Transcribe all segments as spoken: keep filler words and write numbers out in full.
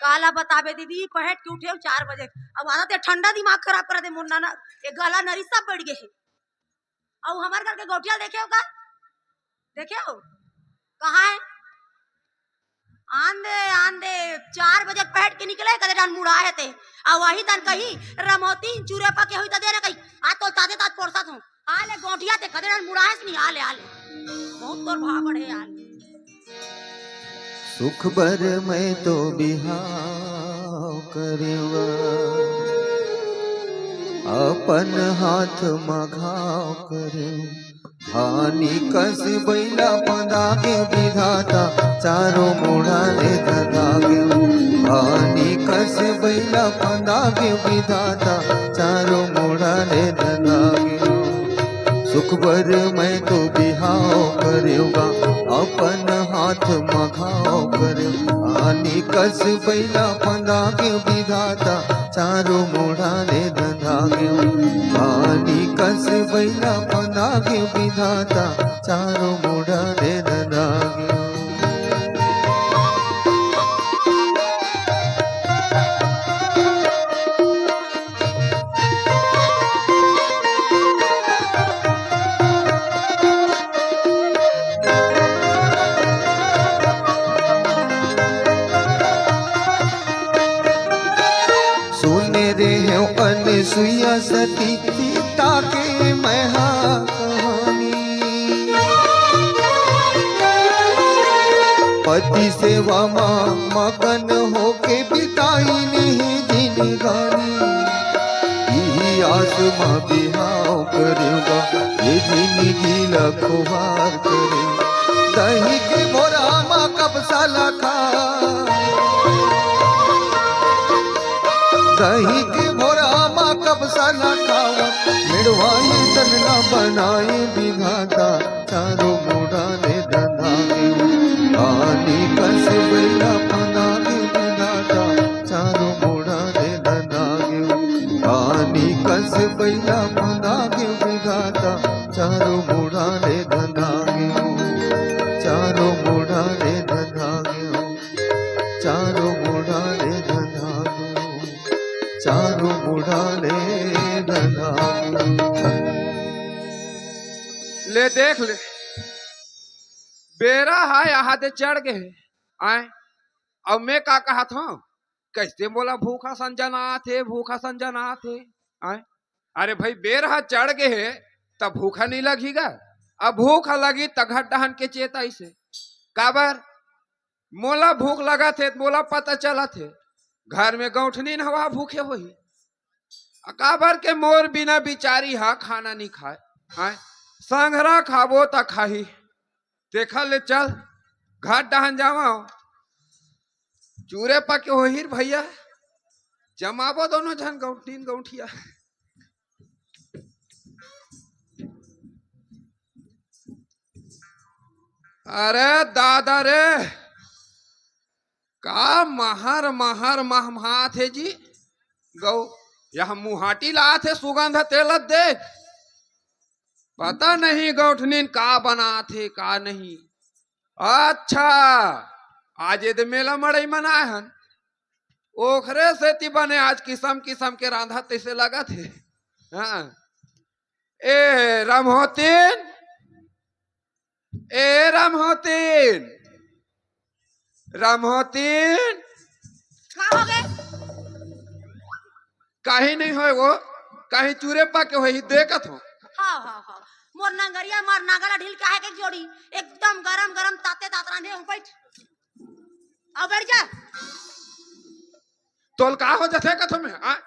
काला बताबे दीदी, पहट के उठे हंव चार बजे। अब आदत हे ठंडा दिमाग खराब कर दे मोर ना, ये गला नरी सब बढ़ गए हे। अउ हमर घर के गौटिया ल देखे हो का? देखे हो? कहाँ हे? आन दे, आन दे, चार बजे पहट के निकले, कदे डान मुड़ा हे ते। अउ वही तन कही, "रमौती चूरे पके होही त दे रे," कही, "आ तो ताजे तात पोरसत हूँ।" आ ले गौटिया ते, कदे डान मुड़ा हे नहीं, आ ले, आ ले। बहुत तोर भाव बढ़े, आ ले। सुख बर मैं तो बिहाव करेवा, अपन हाथ म घाव करेव। हानि कस बइला फंदा के विधाता, चारों मुड़ा ले धंधा गे। हानि कस बइला फंदा के विधाता, चारों मुड़ा ले धंधा गे। सुख बर मैं तो बिहाव करेव गा, अपन हाथ म घाव करेव। हानि कस बइला फंदा के विधाता, चारों मुड़ा ले धंधा गेव। हानि कस बइला फंदा गेव विधाता, चारों मुड़ा ले धंधा गेव। सुने रेहेव अनसुईया सती सीता के मैं हा कहानी। पति सेवा मा मगन होके बिताइन हे जिनगानी। इही आस मा बिहाव करेव गा, ये जिनगी ला खुवार करेव। दही के भोरा मा कपसा ला खा, दही के भोरा मा कपसा ला खावा, मेड़वाई तन ला बनाए विधाता, चारों मुड़ा ले धंधा गेव। हानि कस बइला फंदा गेव विधाता, चारों मुड़ा ले धंधा गेव। हानि कस बइला फंदा गेव विधाता, चारों मुड़ा ले धंधा गेव। चारों मुड़ा ले धंधा गेव। चारों मुड़ा ले धंधा गेव। चारों मुड़ा ले धंधा गेव। ले देख ले, बेरा हा यहाँ दे चढ़ गे हे, आय। अब मैं का कहत हूँ, कैसे मोला भूख असन जनात हे, भूख असन जनात हे, आय। अरे भाई, बेरा हा चढ़ गे हे, त भूख नहीं लगही गा। अब भूख लगही त घट डहन के चेताइस हे। काबर? मोला भूख लगत हे, मोला पता चलत हे, घर में गौठनीन हवा भूखे होही। काबर के मोर बिना बिचारी हा खाना नहीं खाए, आय। संघरा खाबो त खाही। तेखर ले चल, घाट डहन जावव। चूरे पके होही रे भैया, जमाबो दोनों झन गौठनीन गौठिया। अरे दादा रे, का महर महर महमहात हे जी। गौ, यह मुहाटी लात हे सुगंध तेलत देख। पता नहीं गौठनीन का बनात हे, का नहीं। अच्छा, आज एदे मेला मड़ई मनाए हन, ओखरे सेती बने आज किसम किसम के रांधत तइसे लगत हे। हाँ। ए रमहोतीन, ए रमहोतीन, रमहोतीन। का हो गे? कहीं नहीं होय वो, कहीं चूरे पके होही, देखत हो। हाँ, हाँ, हाँ। मोर नंगरिया मार नांगर ला ढील के आहे के जोड़ी, एकदम गरम गरम ताते तात रांधे हूँ, बैठ। आओ बैठ जा। तोल का हो जथे कथो में, हाँ?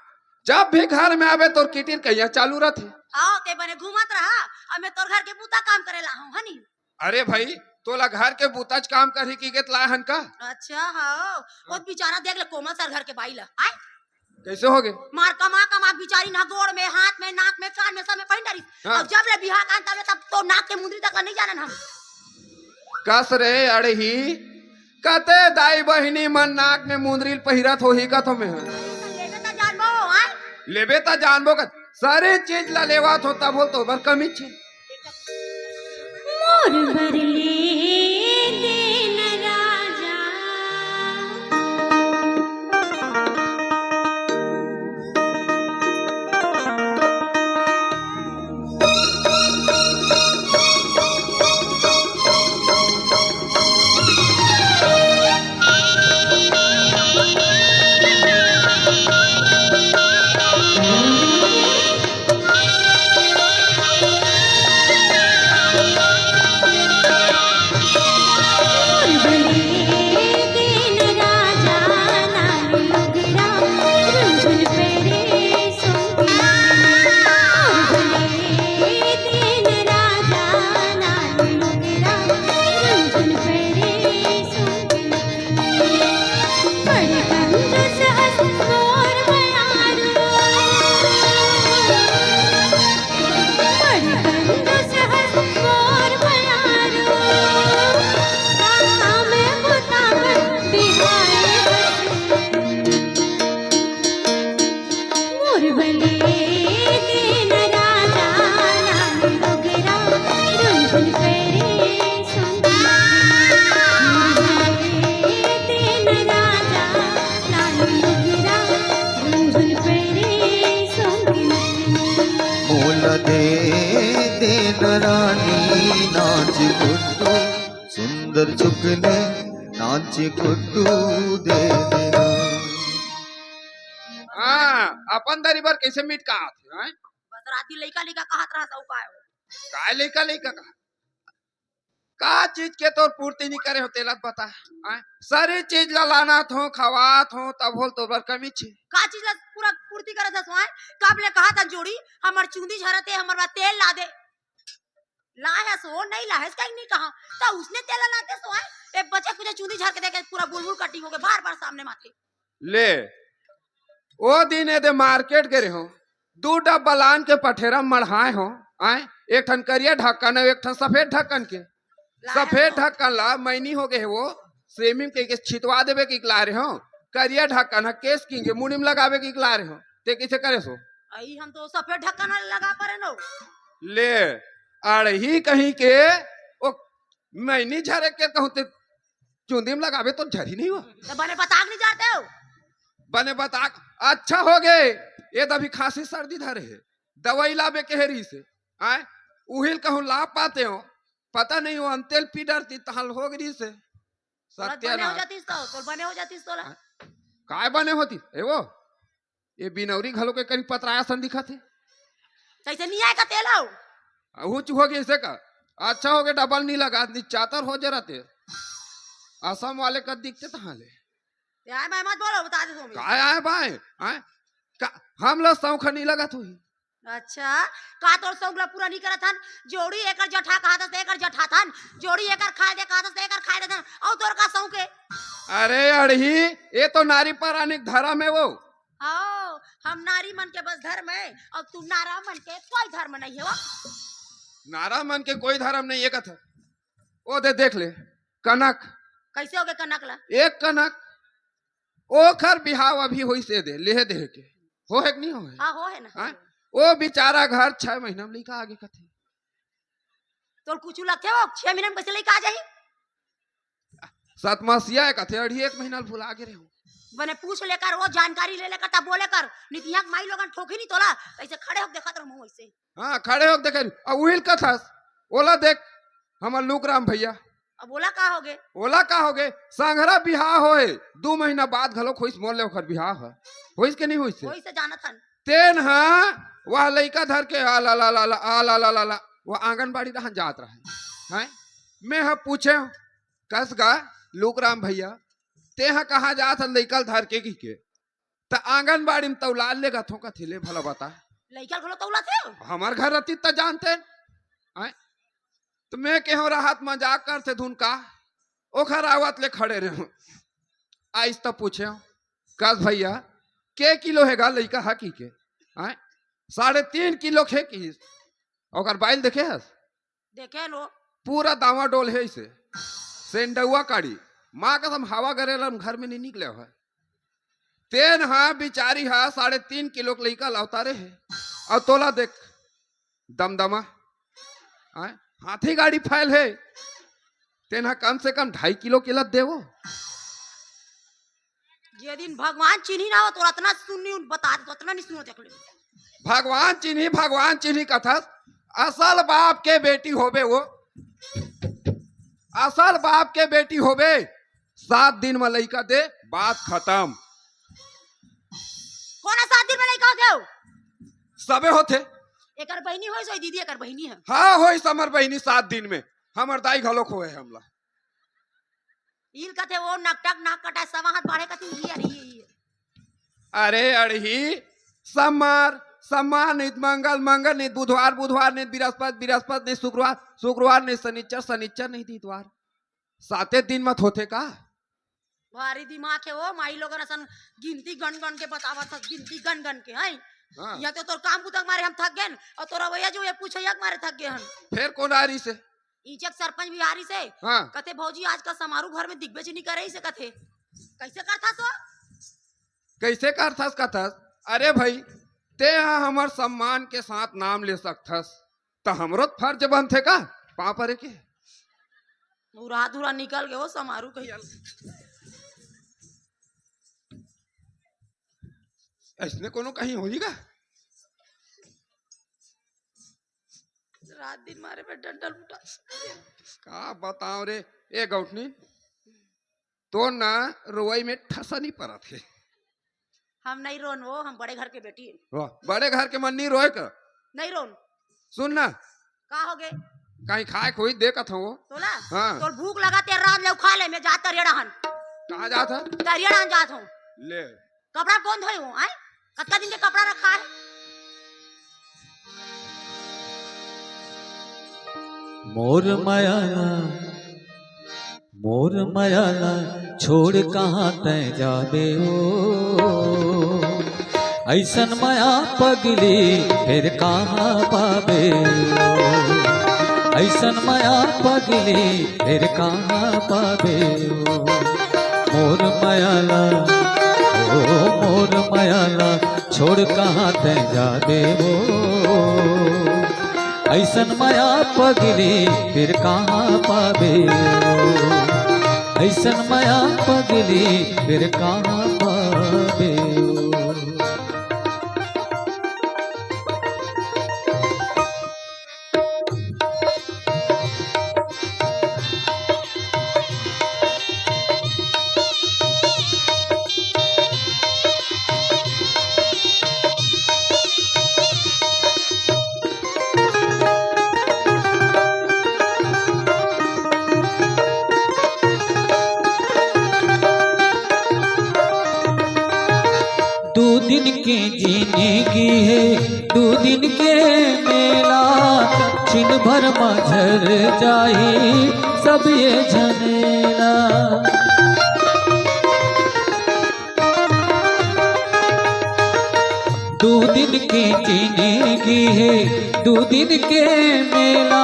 जब भी घर में आवे तोर किटिर कहिया चालू रहथे। आओ, ते बने घूमत रहा, अब मैं तोर घर के बूता काम करे ला हूँ, हनी? अरे भाई, तोला घर के बूताच काम करही की गेत लाए हन का? अच्छा, हाँ। वो बेचारा देख ले कोमल सर घर के बाई ला, आय? कैसे हो गे? मार कमा कमा बिचारी ना गोड़ में, हाथ में, नाक में, कान में, सब में पहिन डारिस। हाँ। अब जब ले बिहाव कान तब ले तब तो नाक के मुंदरी तक ला नहीं जानन हम। कस रे अड़ही, कते दाई बहिनी मन नाक में मुंदरी ल पहिरत होही कथो में। लेबे त जानबो, आय? लेबे त जानबो कत, सारे चीज ला लेवत हो तब हो तो बर कमी छे। बर ले देन राजा। मोला दे देन रानी नाच गुड्डू, सुंदर चुकने नाच गुड्डू दे देना। हाँ, अपन दरी बर कैसे मिटकात हे, हैं? बस राती लइका लइका कहत रहा, सब का हे? काय लइका लइका कहा? का चीज के तोर पूर्ति नहीं करे हो, तेला बता। आय? सारी चीज ला लानात हो, खवात हो, तब होल तोर बर कमी छे। का चीज ला पूरा पूर्ति करत हस, आय? कब ले कहा था जोड़ी, हमर चूंदी झरत हे, हमर बर तेल ला दे। लाहे सो, नहीं लाहे, कहीं नहीं कहा। तो उसने तेल लाते सो, आय? ए बचे कुछ चूंदी झर के देखे, पूरा बुलबुल कटिंग हो गए, बार बार सामने माथे। ले, ओ दिन एदे मार्केट गे रेहों, दू डब्बा लान के पठेरा मढ़ाए हों, आय, एक ठन करिया ढक्कन अउ एक ठन सफेद ढक्कन के। लाए सफेद हों। ढक्कन ला मैनी हो गे हे वो, सेमी के, के छितवा देबे के ला रेहों, करिया ढक्कन ह केस किंगे मुड़ी में लगाबे के ला रेहों, ते कइसे करे सो? अई हम तो सफेद ढक्कन वाला लगा परे नो। ले, अड़ही कहीं के, ओ मैनी झरे के कहूं ते चुंदी में लगाबे तो झरी नहीं हो। तो बने बताक नहीं जाते हो? बने बताक, अच्छा हो गे, ये तो अभी खांसी सर्दी धरे हे, दवाई लाबे के हे रही से, आय, उहिल कहूं ला पाते हो, पता नहीं हो, अंतेल पी डरती तहल हो गई से। तोला बने हो सत्यानाश। जातीस तो, तोला बने हो जातीस तोला। आय, काय बने होती, ए वो, ये बिनौरी घलो के करी पतराया सन दिखत हे। तैसे नहीं आए का तेल हो? अहू चुहो गे से का? अच्छा हो गे, डबल नहीं लगा, निचातर हो जरा ते। असम वाले का दिखते तहां ले। ते आए भाई मत बोलो, बता दे स्वामी। काय आए भाई? आए? का, हम ला सौंखा नहीं लगा तू ही। अच्छा, का तोर सौंख ला पूरा नहीं करत हन? जोड़ी एकर जठा कहा था, एकर जठा थन। जोड़ी एकर खाए दे कहा था, एकर खाए दे थन। अउ तोर का सौंख हे? अरे अड़ही, ये तो नारी पौराणिक धर्म हे वो। आओ, हम नारी मन के बस धर्म हे, अउ तू नारा मन के कोई धर्म नहीं हे वो। नारा मन के कोई धर्म नहीं हे कथा। ओ दे देख ले, कनक। कइसे हो गे कनक ला? एक कनक। ओखर बिहाव अभी होइस ए दे, लेहे देहे के। हो हे कि नहीं हो हे? हाँ, हो हे ना। हाँ? ओ बिचारा घर छह महीना में लइका आगे कथे। तोर कुछु लगथे वो, छह महीना में कइसे लइका आ जाही? सतमसिया हे कथे, अड़ही एक महीना ले भुला गे रेहों। बने पूछ ले कर, वो जानकारी ले ले कर, तब बोले कर। नितिया के माई लोगन ठोकी नहीं तोला, अइसे खड़े होके देखत रहो मुंह अइसे। हाँ, खड़े होके देखे, अब उहिल कथस, ओला देख, हमर लुकराम भैया। अब ओला का हो गे? ओला का हो गे? संघरा बिहाव होए, दू महीना बाद घलो होइस मोर ले ओखर बिहाव हे। होइस के नहीं होइस से? होइस से जानत हन। तेन हा, वह लइका धर के, आ ला ला ला ला, आ ला ला ला ला, वो आंगनबाड़ी रहन जात रहे। हैं? मैं हा पूछे, कस गा, लुकराम भैया, ते हा कहाँ जात हस लइका ल धर के कहि के? त आंगनबाड़ी में तौलाल लेगत हों कथे ले भला बता। लइका घलो तौला थे? हमर घर रतिस त जानते। आय? त मैं केहों रहत मजाक करथे धुन का, ओखर आवत ले खड़े रेहों। आइस त पूछेंव, कस भैया, के किलो हे गा लइका हा कहि के? आय? साढ़े तीन किलो के हे किहिस। ओकर बाइल देखे हस? देखे नो। पूरा दावा डोल हे इसे। सेंडौआ काड़ी। माँ कसम हवा गरेला घर में नहीं निकले हे। तेन हा बिचारी हा साढ़े तीन किलो के लइका ला उतारे हे। अउ तोला देख, दमदमा। आय? हाथी गाड़ी फैल हे, तेन ह कम से कम ढाई किलो के लद देवो। जे दिन भगवान चिन्ही ना हो, तो अतना सुननी उन बता दे, तो अतना नहीं सुनो, देख ले। भगवान चिन्ही, भगवान चिन्ही कथस, असल बाप के बेटी होबे वो, असल बाप के बेटी होबे, सात दिन म लइका दे, बात खतम। कोन ह सात दिन म लइका होथे हो? सबे होथे। एकर बहिनी होइस, होई दीदी, एकर बहिनी ह। हाँ, होइस हमर बहिनी सात दिन में। हमर दाई घलोक होए हमला। इल कथे वो नकटक नाक कटाए सवा हाथ बाढ़े कथे, ये अरे, ये, ये। अरे अड़ही, सम्मर, सम्मर नहीं त मंगल, मंगल नहीं त बुधवार, बुधवार नहीं त बिरस्पत, बिरस्पत नहीं त सुक्रवार, सुक्रवार नहीं त सनिच्चर, सनिच्चर नहीं त इतवार। साते दिन मत होथे का? भारी दिमाग हे वो, माई लोगन असन गिनती गन गन के बतावत हस, गिनती गन गन के, हैं? हाँ। या तो तोर काम बुता के मारे हम थक गेन, अउ तोर अवैया जो ये पूछैया के मारे थक गे हन। फेर कोन आरी से? इचक सरपंच बिहारी से। हाँ। कथे, "भौजी, आजकल समारू घर में दिखबेच नहीं करे से," कथे। कैसे करथस वो? कैसे करथस कथस? अरे भाई, ते ह हमर सम्मान के साथ नाम ले सकथस, त हमरो त फर्ज बनथे का पाँव परे के? उरा धुरा निकल गे वो समारू कही। अइसने कोनो कहीं होही का? रात दिन मारे में डंडल उठा। का बताओ रे, ए गौठनी, तो ना रोवई में ठसा नहीं परत हे। हम नहीं रोन वो, हम बड़े घर के बेटी। वाह, बड़े घर के मन नहीं रोए का? नहीं रोन। सुन ना। का हो गे? कहीं खाए खोई दे कथों वो। तोला? हाँ। तोल भूख लगा ते रांध ले खा ले, मैं जा तरिया डहन। कहाँ जात ह? तरिया डहन जात हूँ। ले। कपड़ा कोन धोई हो, आय? कतका दिन के कपड़ा रखा है? मोर मया ला, मोर मया ला, छोड़ कहाँ तैं जाबे ओ? अइसन मया पगली, फेर कहाँ पाबे ओ? अइसन मया पगली, फेर कहाँ पाबे ओ? मोर मया ला, ओ मोर मया ला, छोड़ कहाँ तैं जाबे ओ? अइसन मया पगली, फेर कहाँ पाबे ओ? अइसन मया पगली, फेर कहाँ पाबे ओ? दू दिन के जिनगी हे, दू दिन के मेला, छिन भर म झर जाही सब ये झमेला। दू दिन के जिनगी हे, दू दिन के मेला,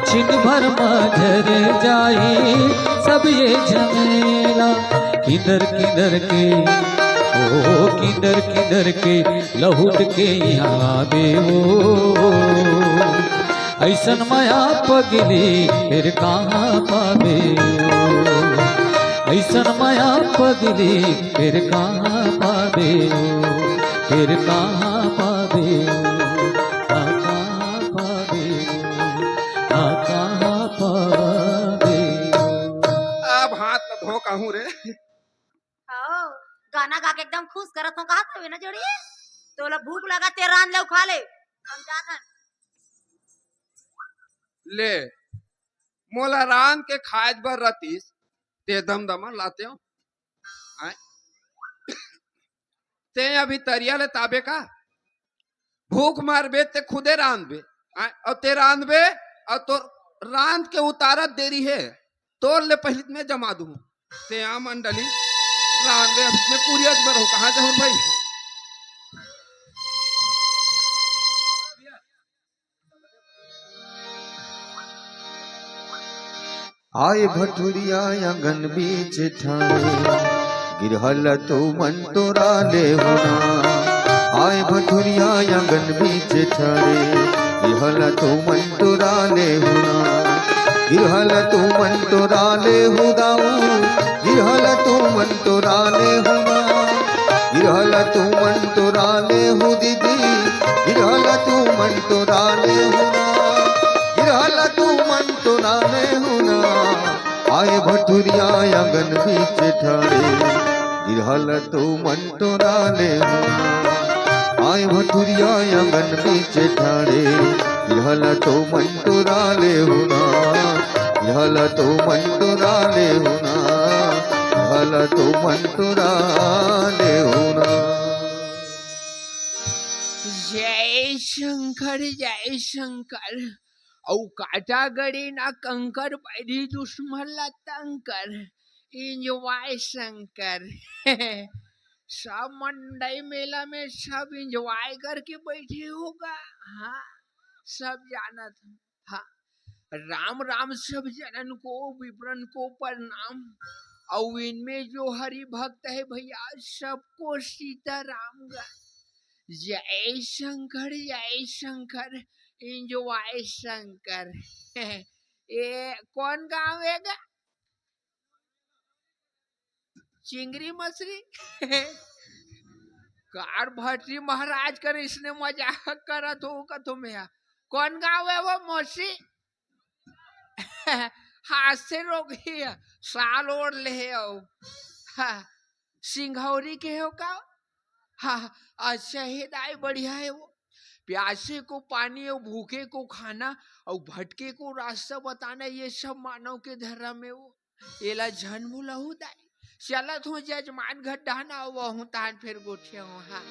छिन भर म झर जाही सब ये झमेला। किंदर किंदर के, ओ किंदर किंदर के, लहुट के इहाँ आबे ओ। अइसन मया पगली, फेर कहाँ पाबे ओ? अइसन मया पगली, फेर कहाँ पाबे ओ? फेर कहाँ पाबे ओ? आ कहाँ पाबे ओ? आ कहाँ पाबे ओ? अब हाथ ल धो कहूँ रे। हव, गाना गा के एकदम खुश करत हव, कहा था ना जोड़ी? तोला भूख लगा ते रांध ले खा ले, हम जात हन। ले, मोला रांध के खाए बर रतिस, ते दमदमा लाते हो। आय? ते अभी तरिया ले ताबे का? भूख मरबे ते खुदे रांधबे, आय? अउ ते रांधबे, अउ तोर रांध के उतारत देरी हे, तोर ले पहिली मैं जमा दूँ। ते आ मंडली, रांधबे, अब मैं पूरी अकबर हो, कहाँ जाऊँ भाई? आय भठुरिया आंगन बीच ठाड़े, गिरहल तू मन टोरा ले होना। आय भठुरिया आंगन बीच ठाड़े, इहल तू मन टुरा ले हुना, इहल तू मन टुरा ले हुदाऊ, इहल तू मन टुरा ले हुना, इहल तू मन टुरा ले हु दीदी, इहल तू मन टुरा ले हुना, इहल तू मन टुरा ले हुना। आए भटुरिया आंगन बीच ठाड़े, इहल तू मन टुरा ले हुना। आए भटुरिया आंगन बीच ठाड़े, इहल तू मन टुरा ले हुना, इहल तू मन टुरा ले हुना, इहल तू मन टुरा ले हुना। जय शंकर, जय शंकर। अउ काटा गड़ी ना कंकर पैरी दुश्मन ला तंग कर। Enjoy शंकर। सब मंडई मेला में सब enjoy करके बैठे होगा। हाँ, सब जानत हो। हाँ, राम राम सब जनन को, विप्रन को प्रणाम। अउ इनमें जो हरि भक्त है भैया, सबको सीताराम गा। जय शंकर, जय शंकर, enjoy शंकर। ये कौन गांव है गा? चिंगरी मछली। कार भटरी महाराज कर इसने मजाक करत हो कथो में। कौन गांव है वो मौसी? हाथ से रोक ही है, साल ओढ़ ले हो। हाँ, सिंघौरी के हो का? हाँ, अच्छा है दाई, बढ़िया है वो। प्यासे को पानी और भूखे को खाना और भटके को रास्ता बताना, ये सब मानव के धर्म है वो। एला झन भुलहू दाई। चलत हूँ जजमान घर डहना, वहूँ तान फेर गोठिया हूँ। हाँ।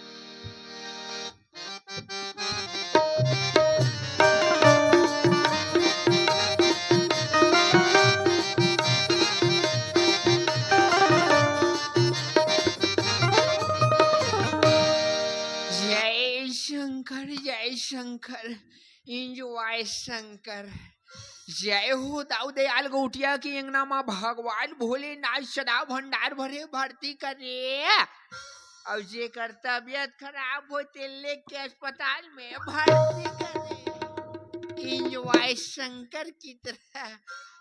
जय शंकर, जय शंकर, enjoy शंकर। जय हो दाऊ दयाल गौटिया के अंगना मा भगवान भोलेनाथ सदा भंडार भरे भर्ती करे। अउ जेकर तबियत खराब हो, ते लेके अस्पताल में भर्ती करे। Enjoy शंकर की तरह।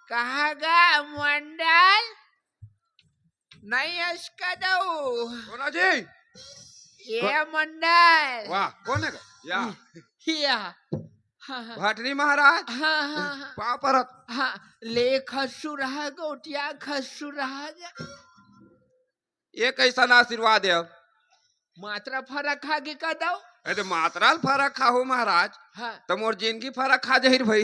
कहाँ गा मंडल? नहीं, अस कदऊ। बोला जी। ये को- मंडल। वाह, कौन है गा? या। या। हाँ, हाँ। भटनी महाराज। हाँ, हाँ, हाँ। पाँव परत। हाँ, ले खस्सू रहा गौटिया, खस्सू रहा गा। ये कैसन आशीर्वाद है अब? मात्रा फरक खा के कदऊ। अरे मात्रा ल फरक खा हो महाराज। हाँ। तो मोर जिंदगी फरक खा जहिर भाई।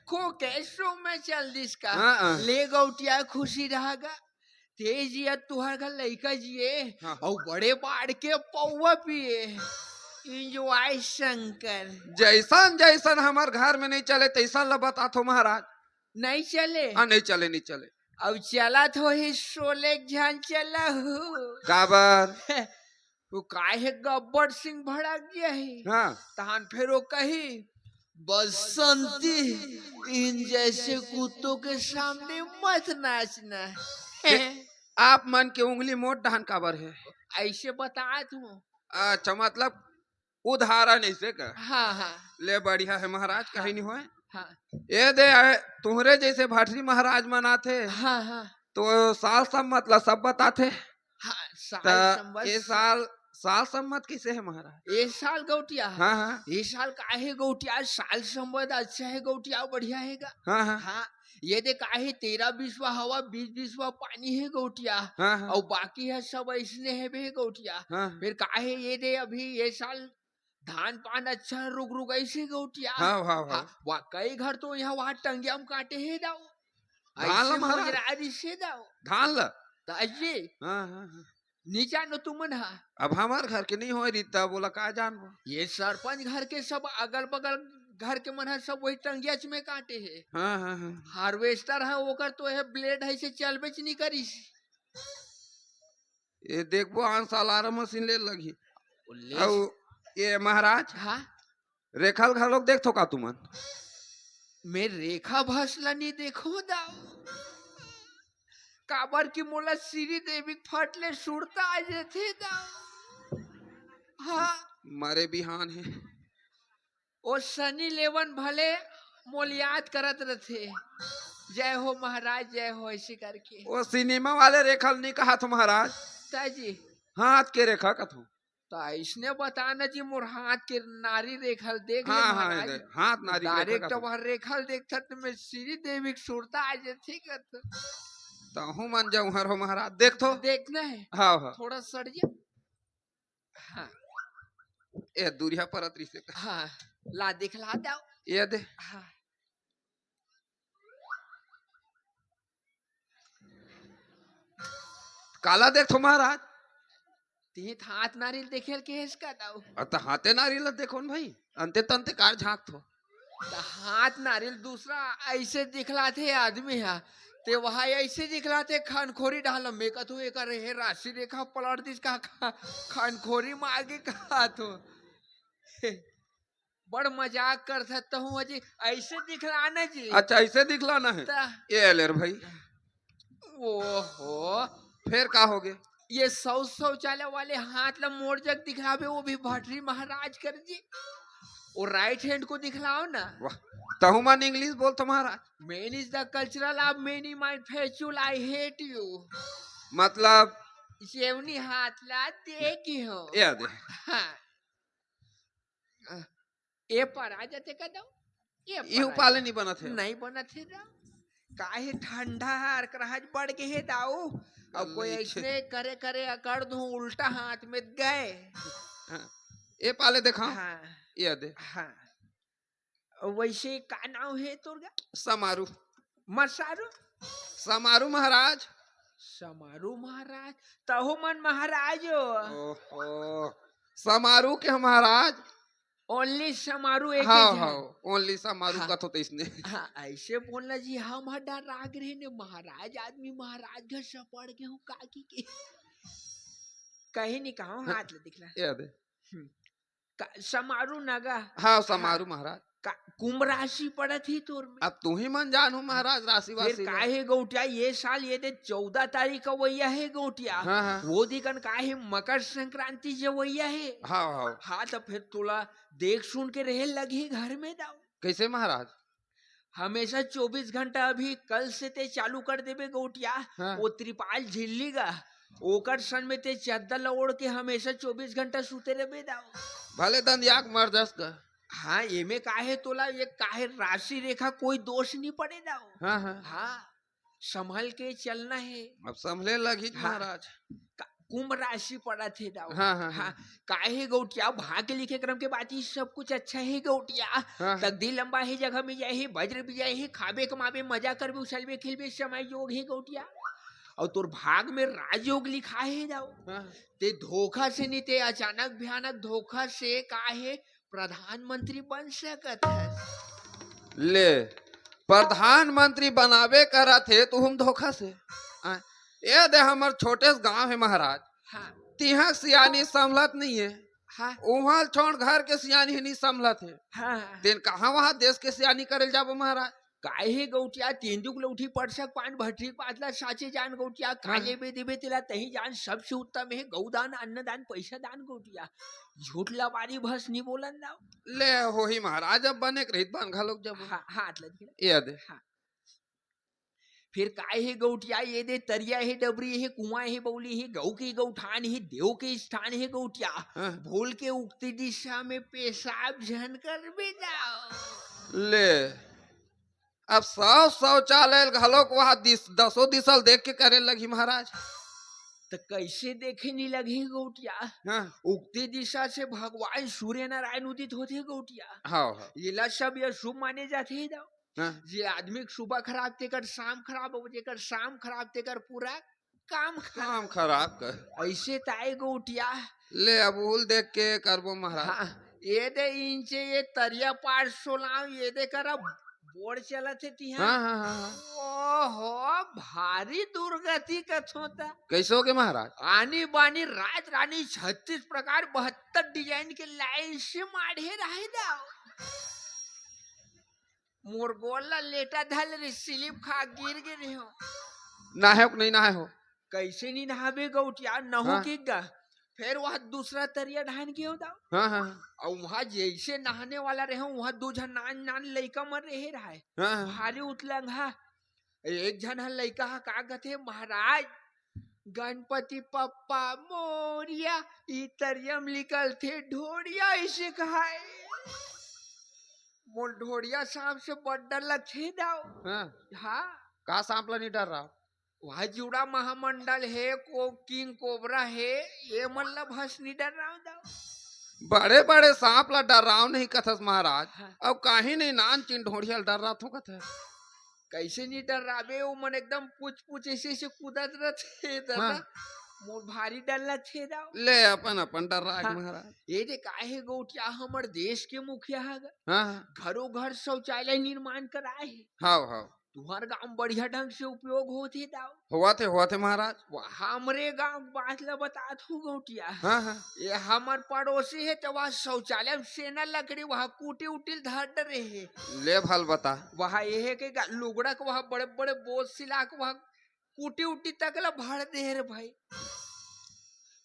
खो के सो में चल दिस का। हाँ, हाँ। ले गौटिया खुशी रहा गा। ते जिया तुहर घर लइका जिए। हाँ। अउ बड़े बाढ़ के पौवा पिए। Enjoy शंकर। जैसन जैसन हमर घर में नहीं चले तैसन ल बता थो महाराज। नहीं चले? हाँ, नहीं चले, नहीं चले। अब चलत होही सोले झन चलहू। काबर? वो काहे गब्बर सिंह भड़क गया है। हाँ। तहन फेर वो कही, "बसंती, इन जैसे कुत्तों के सामने मत नाचना।" ए, आप मन के उंगली मोट डहन काबर है? ऐसे बतात हूँ। अच्छा, मतलब उदाहरण ऐसे का? हाँ, हाँ। ले बढ़िया है महाराज, कहीं नहीं होए। हाँ। ये दे आए, तुहरे जैसे भटरी महाराज मनाथे। हाँ, हाँ। तो साल संवत ला सब बताथे। हाँ, साल त संवत ये से- साल, साल संवत कैसे है महाराज? ये साल गौटिया है। हाँ, हाँ। ये साल काहे गौटिया, साल संवत अच्छा है गौटिया, बढ़िया है गा। हाँ, हाँ। हाँ, ये दे काहे तेरह बीसवा हवा, बीस बीसवा पानी है गौटिया। हाँ, हाँ। और बाकी है सब ऐसने है बे गौटिया। हाँ, हाँ। फिर काहे ये दे अभी ये साल धान पान अच्छा रुक रुक ऐसे गौटिया। हाँ, हाँ, हाँ। हाँ, वा-, कई घर तो यहाँ वहाँ टंगिया में काटे है दाऊ। धान ला ऐसे महाराज। मोजरारी से दाऊ। धान ला। तो ऐसे। हाँ, हाँ, हाँ। नी जानो तुमन हा। अब हमार घर के नहीं होय रीता, बोला का जानबो? ये सरपंच घर के सब अगल बगल घर के मन हा सब वही टंगियाच में काटे है। हाँ, हाँ, हाँ। Harvester है, ओकर तो है blade है से चलबेच नहीं करिस। ये देखबो आन साल आरा मशीन ले लगही। ले अउ ये महाराज, हाँ? रेखा ल घलोक देखथो का तुमन? मैं रेखा भस ला नहीं देखो दाऊ। काबर कि मोला श्रीदेवी के फट ले सुरता आ जथे दाऊ। हाँ। मरे बिहान है। ओ सनी लेवन भले मोल याद करत रथे, "जय हो महाराज, जय हो", ऐसे करके। ओ सिनेमा वाले रेखा ल नहीं कहा थो महाराज। ताजी। हाथ के रेखा कथो। त इसने बता न जी, मोर हाथ के नारी रेखा ल देख ले हाँ, हाँ, महाराज। दे-, हाथ नारी रेखा direct कथो। वहाँ रेखा ल देखथस त मैं श्रीदेवी के सुरता आ जाथे कथो। तहूँ मन जौहर हो महाराज, देख थो। देखना है। हाँ, हाँ। थोड़ा सड़िया। हाँ। ए, दूरिहा परत रहिसे। हाँ, ला दिखला दव। ए दे। हाँ। काला देख थो महाराज? तिही त हाथ नारिल देखे ल केहेस का दव? अ, त हाथे नारिल ल देखो न भाई, अंते तंते कार झांक थो। त हाथ नारिल दूसरा ऐसे दिखलाथे आदमी हा, ते वहाँ ऐसे दिखलाथे खानखोरी डाल में कथो एकर हे राशि रेखा पलट दिस का खा-, खानखोरी मागे कहा थो। बड़ मजाक करथस तहूँ जी, ऐसे दिखलाना जी। अच्छा, ऐसे दिखलाना है? त ये ले रे भाई। ओहो। फिर का होगे? ये शौ-, शौचालय वाले हाथ ला मोर जग दिखलाबे, वो भी भटरी महाराज कर जी। वो right hand को दिखलाओ ना। वाह, तहूँ मन English बोल थो महाराज। Man is the cultural of many my factual, I hate you। मतलब? सेवनी हाथ ला देखी हो। ये दे। हाँ। ए पर आ जाते का दव? ए इहू पर आ पाले जा। नहीं बनत हे। नहीं बनत हे दव। काहे ठंडा हर कराहज बढ़ गे हे दव। अब कोई अल्ले। ऐसने करे करे अकड़ दूं उल्टा हाथ में गए। हाँ। ए पाले देखा। हाँ। ये दे। हाँ। वैसे का नाव हे तोर गा? समारू। मसारू? समारू महाराज। समारू महाराज? तहूँ मन महाराज हो। ओहो। समारू के महाराज। Only समारू एक हाँ, झन। हाँ, only समारू हाँ। कथो त इसने। हाँ, ऐसे बोलना जी, हम हड्डा राग रहे ने महाराज आदमी, महाराज घर से पड़ के हूँ काकी के। कहीं नहीं कहा, हाँ। हाथ ले दिखला। ये दे। हम्म। का, समारू नगा। हाँ, समारू हाँ। महाराज। का, कुंभ राशि पड़त ही तोर में। अब तू ही मन जान हो महाराज, राशि फिर वासी ला। काहे गौटिया, ये साल ये दे चौदह तारीख का वैया है गौटिया। हाँ, हाँ। वो दिकन काहे मकर संक्रांति जे वैया है। हाँ, हाँ। हाँ, तो फिर तोला देख सुन के रहे लगही घर में दव। कैसे महाराज? हमेशा चौबीस घंटा अभी कल से ते चालू कर देबे गौटिया। हाँ। वो त्रिपाल झिल्ली गा, ओकर सन में ते चद्दर ला ओढ़ के हमेशा चौबीस घंटा सुते रहबे दव। भले दंदिया के मर जस गा। हाँ, एमे काहे तोला, ये काहे राशि रेखा कोई दोष नहीं पड़े दव। हाँ, हाँ। हाँ, संभल के चलना है। अब संभले लगही हाँ। महाराज। का-, कुंभ राशि पड़त हे दव। हाँ, हाँ, हाँ। हाँ, काहे गौटिया, भाग्य लिखे क्रम के बात, ये सब कुछ अच्छा है गौटिया। हाँ, हाँ। तकदीर लंबा है, जगह में जाए है, वज्र भी जाए है, खाबे कमाबे, मजा करबे, उछलबे, खेलबे, समय योग है गौटिया। और तोर भाग में राजयोग लिखा है दव। हाँ। ते धोखा से नहीं, ते अचानक भयानक धोखा से काहे प्रधानमंत्री बन सकत हस। ले, प्रधानमंत्री बनाबे करत हे, तुहूँ धोखा से। आ, ए दे, हमर छोटे से गांव है महाराज। हाँ। तिहां सियानी संभलत नहीं है। हाँ। उहां छोड़ घर के सियानी नहीं संभलत है। हाँ। तेन कहाँ वहां देश के सियानी करे ल जाबो महाराज? काहे गौटिया, तेंदुक लौठी पड़सक पान भटरी पातला साचे जान गौटिया, हाँ। काले बे देबे तेला तही जान सबसे उत्तम है गौदान, अन्नदान, पैसा दान गौटिया। झूठ लबारी भस नहीं बोलन दव। ले होही महाराज, अब बने के रहित बन घलोक जब। हाँ, हाथ लग गया। ये दे। हाँ। फिर काय हे गौटिया, ये दे तरिया हे, डबरी हे, कुआं हे, बौली हे, गौ के गौठान हे, देव के स्थान हे गौटिया। हाँ। भूल के उगती दिशा में पेशाब झन करबे दव। ले, अब सौ शौचालय घलोक वहां दिस-, दसों दिशा ल देख के करे लगही महाराज। त कैसे देखे नहीं लगही गौटिया? हाँ। उगती दिशा से भगवान सूर्य नारायण उदित होथे गौटिया। हाँ, हाँ। येला सब अशुभ माने जाथे दव। हाँ। जे आदमी के सुबह खराब, तेकर शाम खराब, अउ जेकर शाम खराब, तेकर पूरा काम खराब। काम खराब कर। ऐसे ताय गौटिया। ले, अब उल देख के करबो महाराज। हाँ, ये दे इंचे ये तरिया पार सोलाव, ये दे कर अब बोर चलत हे तिहां। हाँ, हाँ, हाँ, हाँ। ओहो, भारी दुर्गति कथों त। कैसे होगे महाराज? आनी बानी राज रानी छत्तीस प्रकार बहत्तर design के line से माढ़े रहे दव। मोर गोड़ ला लेटा धल रे, slip खा गिर गे रेहो। नहाए हो कि नहीं नहाए हो? कैसे नहीं नहाबे गौटिया, नहू हाँ। के गा। फिर वहाँ दूसरा तरिया ढान के होता। हाँ, हाँ। और वहाँ जैसे नहाने वाला रहे, वहाँ दो झन नान नान लइका मन रहे रहे। हाँ, हाँ। भारी उतलंग हा। एक झन ह लइका ह का कथे, "महाराज, गणपति पप्पा मोरिया, ई तरिया म निकलथे ढोड़िया," ऐसे कहाए। मोर ढोड़िया सांप से बड़ डर लगथे दाऊ। हाँ। हाँ। का सांप ला नहीं डर रहा? वह जुड़ा महामंडल हे, को किंग कोबरा हे, ये मन ला भस नहीं डर रहा दाऊ। बड़े बड़े सांप ला डर रहा नहीं कथस महाराज। हाँ। अब काहे नहीं नान चिन ढोड़िया ला डर रहा थो कथे। कैसे नहीं डर रहा बे? वो मन एकदम पूछ पूछ ऐसे ऐसे कूदत रहथे दादा। हाँ। मोर भारी डर लगथे दाऊ। ले अपन अपन डर रहा हाँ। महाराज। ये दे काहे गौटिया हमर देश के मुखिया हा गा। हाँ, हाँ। घरों घर शौचालय निर्माण कराए हे। हाव, हाव। तुहर गांव बढ़िया ढंग से उपयोग होत हे दाऊ। होवत हे, होवत हे महाराज। वाह, हमरे गांव के बात ला बतात हूँ गौटिया। हाँ, हाँ। ये हमर पड़ोसी हे, तो वह शौचालय में सेना लकड़ी वह कूटी उटी ल धर डरे हे। ले भल बता। वह ये हे के गा-, लुगड़ा के वह बड़े बड़े बोझ सिला के वह कूटी उटी तक ला भर दे रे भाई।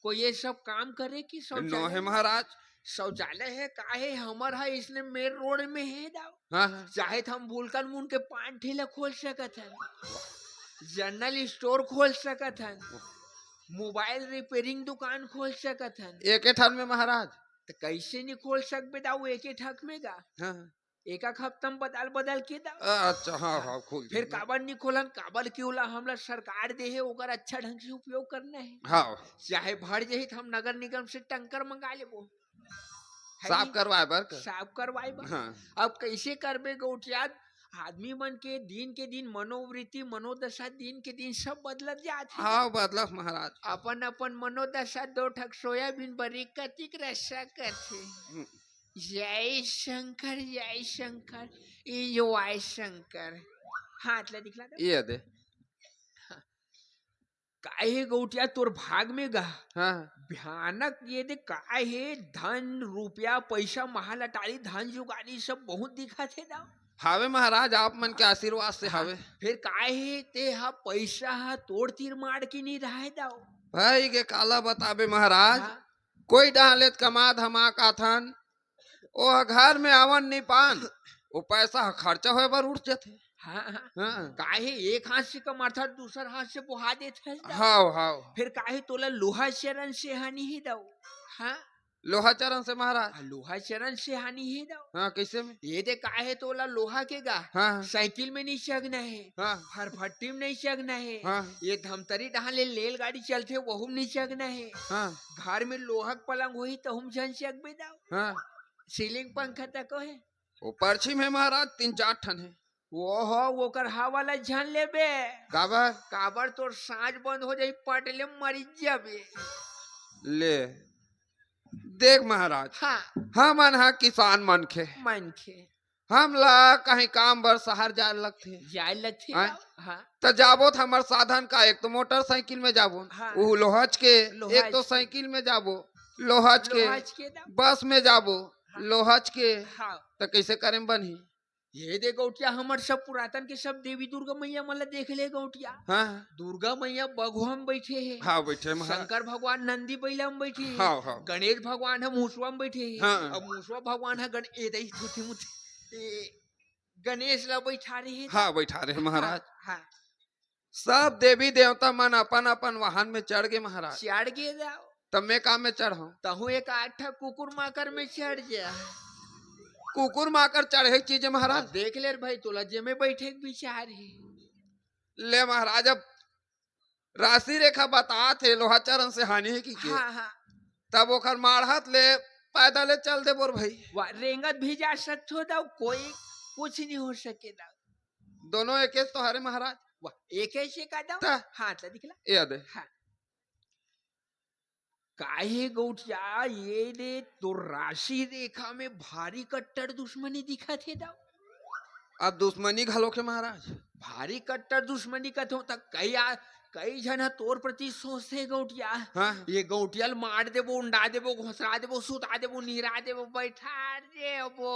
कोई ये सब काम करे कि शौचालय नोहे में? महाराज। शौचालय हे का हे, हमर हा इसने मेन रोड में हे दाऊ। हाँ, हाँ। चाहे तो हम भूलकन मुन के पान ठेला खोल सकत हन, जनरल स्टोर खोल सकत हन, मोबाइल रिपेयरिंग दुकान खोल सकत हन। एक ठन में महाराज। तो कैसे नहीं खोल सकबे दाऊ एक ठक में गा? हाँ, हाँ। एक एक हफ्ता में बदल बदल के दाऊ। अच्छा, हाँ, हाँ, खोल फिर दे। काबर नहीं खोलन, काबर कि ओला हमला सरकार दे हे, ओकर अच्छा ढंग से उपयोग करना हे। हाँ। चाहे भर जाही तो हम नगर निगम से टंकर मंगा लेबो। है साफ नहीं? करवाए बर का? साफ करवाए बर। हाँ। अब कैसे करबे गौटिया? आदमी मन के दिन के दिन मनोवृत्ति, मनोदशा दिन के दिन सब बदलत जात हे। हाँ, बदलत महाराज। अपन अपन मनोदशा दो ठक सोयाबीन बरी कतिक रह सकत हे। हम्म। जय शंकर, जय शंकर, ई जो आय शंकर। हाथ ला दिखला दो। ये दे। काहे गौटिया तोर भाग में गा? हाँ। भयानक ये दे काहे धन, रुपया, पैसा, महालटारी, धन जुगानी सब बहुत दिखत हे दाऊ। हावे महाराज, आप मन के आशीर्वाद से हाँ, हावे। फिर काहे ते हा पैसा हा तोड़ तीर मार के नहीं रहे दाऊ? भाई के काला बताबे महाराज, हाँ। कोई डाले त कमा धमा काथन, ओ घर में आवन नहीं पान, वो पैसा ह खर्चा होए बर उठ जाथे। हाँ, हाँ। हाँ। काहे एक हाथ से कमाथस, दूसर हाथ से बोहा देथस दाऊ। हाव, हाव। फिर काहे तोला लोहा चरण से हानि हे दाऊ? हाँ? लोहा चरण से महाराज। हाँ, लोहा चरण से हानि हे दाऊ। हाँ, कैसे में? ये दे काहे तोला लोहा के गा? हाँ, हाँ। साइकिल में नहीं चघना हे। हाँ। फरफट्टी में नहीं चघना हे। हाँ। ये धमतरी डहान ले रेलगाड़ी चलथे, वहू में नहीं चघना हे। हाँ। घर में लोहा के पलंग होही, तहू में झन चघबे दाऊ। हाँ। सीलिंग पंखा तक हे। वो परछी में महाराज तीन चार ठन हे। ओहो, ओकर हवा ला झन लेबे। काबर? काबर तोर सांस बंद हो जाही, पट ले मरी जाबे। ले, देख महाराज, हाँ। हमन हा किसान मनखे। मनखे। हमला कहीं काम बर शहर जाए लगथे। जाए लगथे, आय? हाँ। त जाबो त हमर साधन का, एक तो मोटरसाइकिल में जाबो, हाँ। उहू लोहच के, लोहच एक तो के। साइकिल में जाबो, लोहच के, लोहच के ना। बस में जाबो, हाँ। लोहच के, हाँ। त कैसे करे में बनही? ये दे गौटिया, हमर सब पुरातन के सब देवी दुर्गा मैया मन ला देख ले गौटिया। हाँ। दुर्गा मैया बघवा में बैठे हे। हाँ, बैठे महाराज। शंकर भगवान नंदी बैला में बैठे हे। हाँ, हाँ। गणेश भगवान ह मूसवा में बैठे हे। हाँ। अब मूसवा भगवान ह गण-, ए दई थुथी मुथी, ए, गणेश ला बैठा रहे हे। हाँ, बैठा रहे महाराज। हाँ, हाँ। सब देवी देवता मन अपन अपन वाहन में चढ़ गे महाराज। चढ़ गे दाऊ। तब मैं का में चढ़ाऊं? तहूं एक आठ ठा कुकुर माकर में चढ़ जा। कुकुर माकर चढ़े के चीज है महाराज। अब देख ले रे भाई, तोला जे में बैठे के विचार हे। ले महाराज, अब राशि रेखा बतात हे, लोहा चरण से हानि हे कि के? हाँ, हाँ। तब ओकर माढ़त ले पैदल ले चल देबो रे भाई। वाह, रेंगत भी जा सकथो दाऊ, कोई कुछ नहीं हो सके दाऊ। दोनों एकेच तो हरे महाराज। वाह, एकेच का दाऊ? त? हाँ, त दिखला। ये दे। हाँ। काहे गौटिया, ये दे तो राशि रेखा में भारी कट्टर दुश्मनी दिखत हे दाऊ। अब दुश्मनी घलो के महाराज। भारी कट्टर दुश्मनी कथों त कई आ, कई झन ह तोर प्रति सोचथे गौटिया। हाँ। ये गौटिया ल मार देबो, उंडा देबो, घोसरा देबो, सुता देबो, निहरा देबो, बैठा देबो।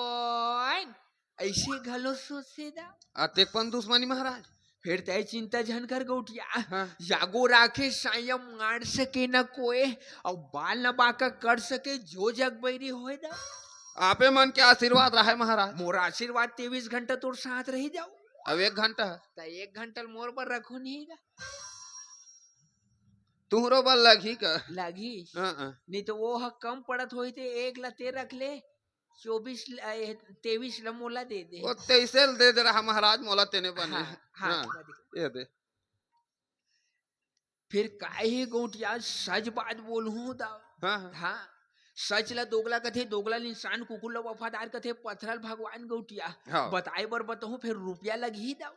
ऐसे घलो सोचथे दाऊ। अतेक पन दुश्मनी महाराज। फिर तय चिंता झन कर गौटिया। हाँ। जागो राखे सायं मार सके न कोय, अउ बाल न बांका कर सके जो जग बैरी होय दा। आपे मन के आशीर्वाद रहे महाराज। मोर आशीर्वाद तेईस घंटा तोर साथ रही दाऊ। अब एक घंटा है। त एक घंटा ल मोर बर रखो नहीं गा। तुहरो बर लगही का? लगही। हाँ, हाँ। नहीं तो वो ह कम पड़त होही ते एक ला ते रख ले, चौबीस ल-, ए, तेईस ला मोला दे दे। वो तेईसे ल दे दे रहा महाराज, मोला तेने बने। हाँ, हाँ, हाँ। ये दे। फिर काहे गौटिया सच बात बोलहूं दा। हाँ, हाँ। हाँ, सच ला दोगला कथे, दोगला ल इंसान, कुकुर ला वफादार कथे, पथरा ल भगवान गौटिया। हाँ। बताए बर बताहूं, फिर रुपया लगही दा।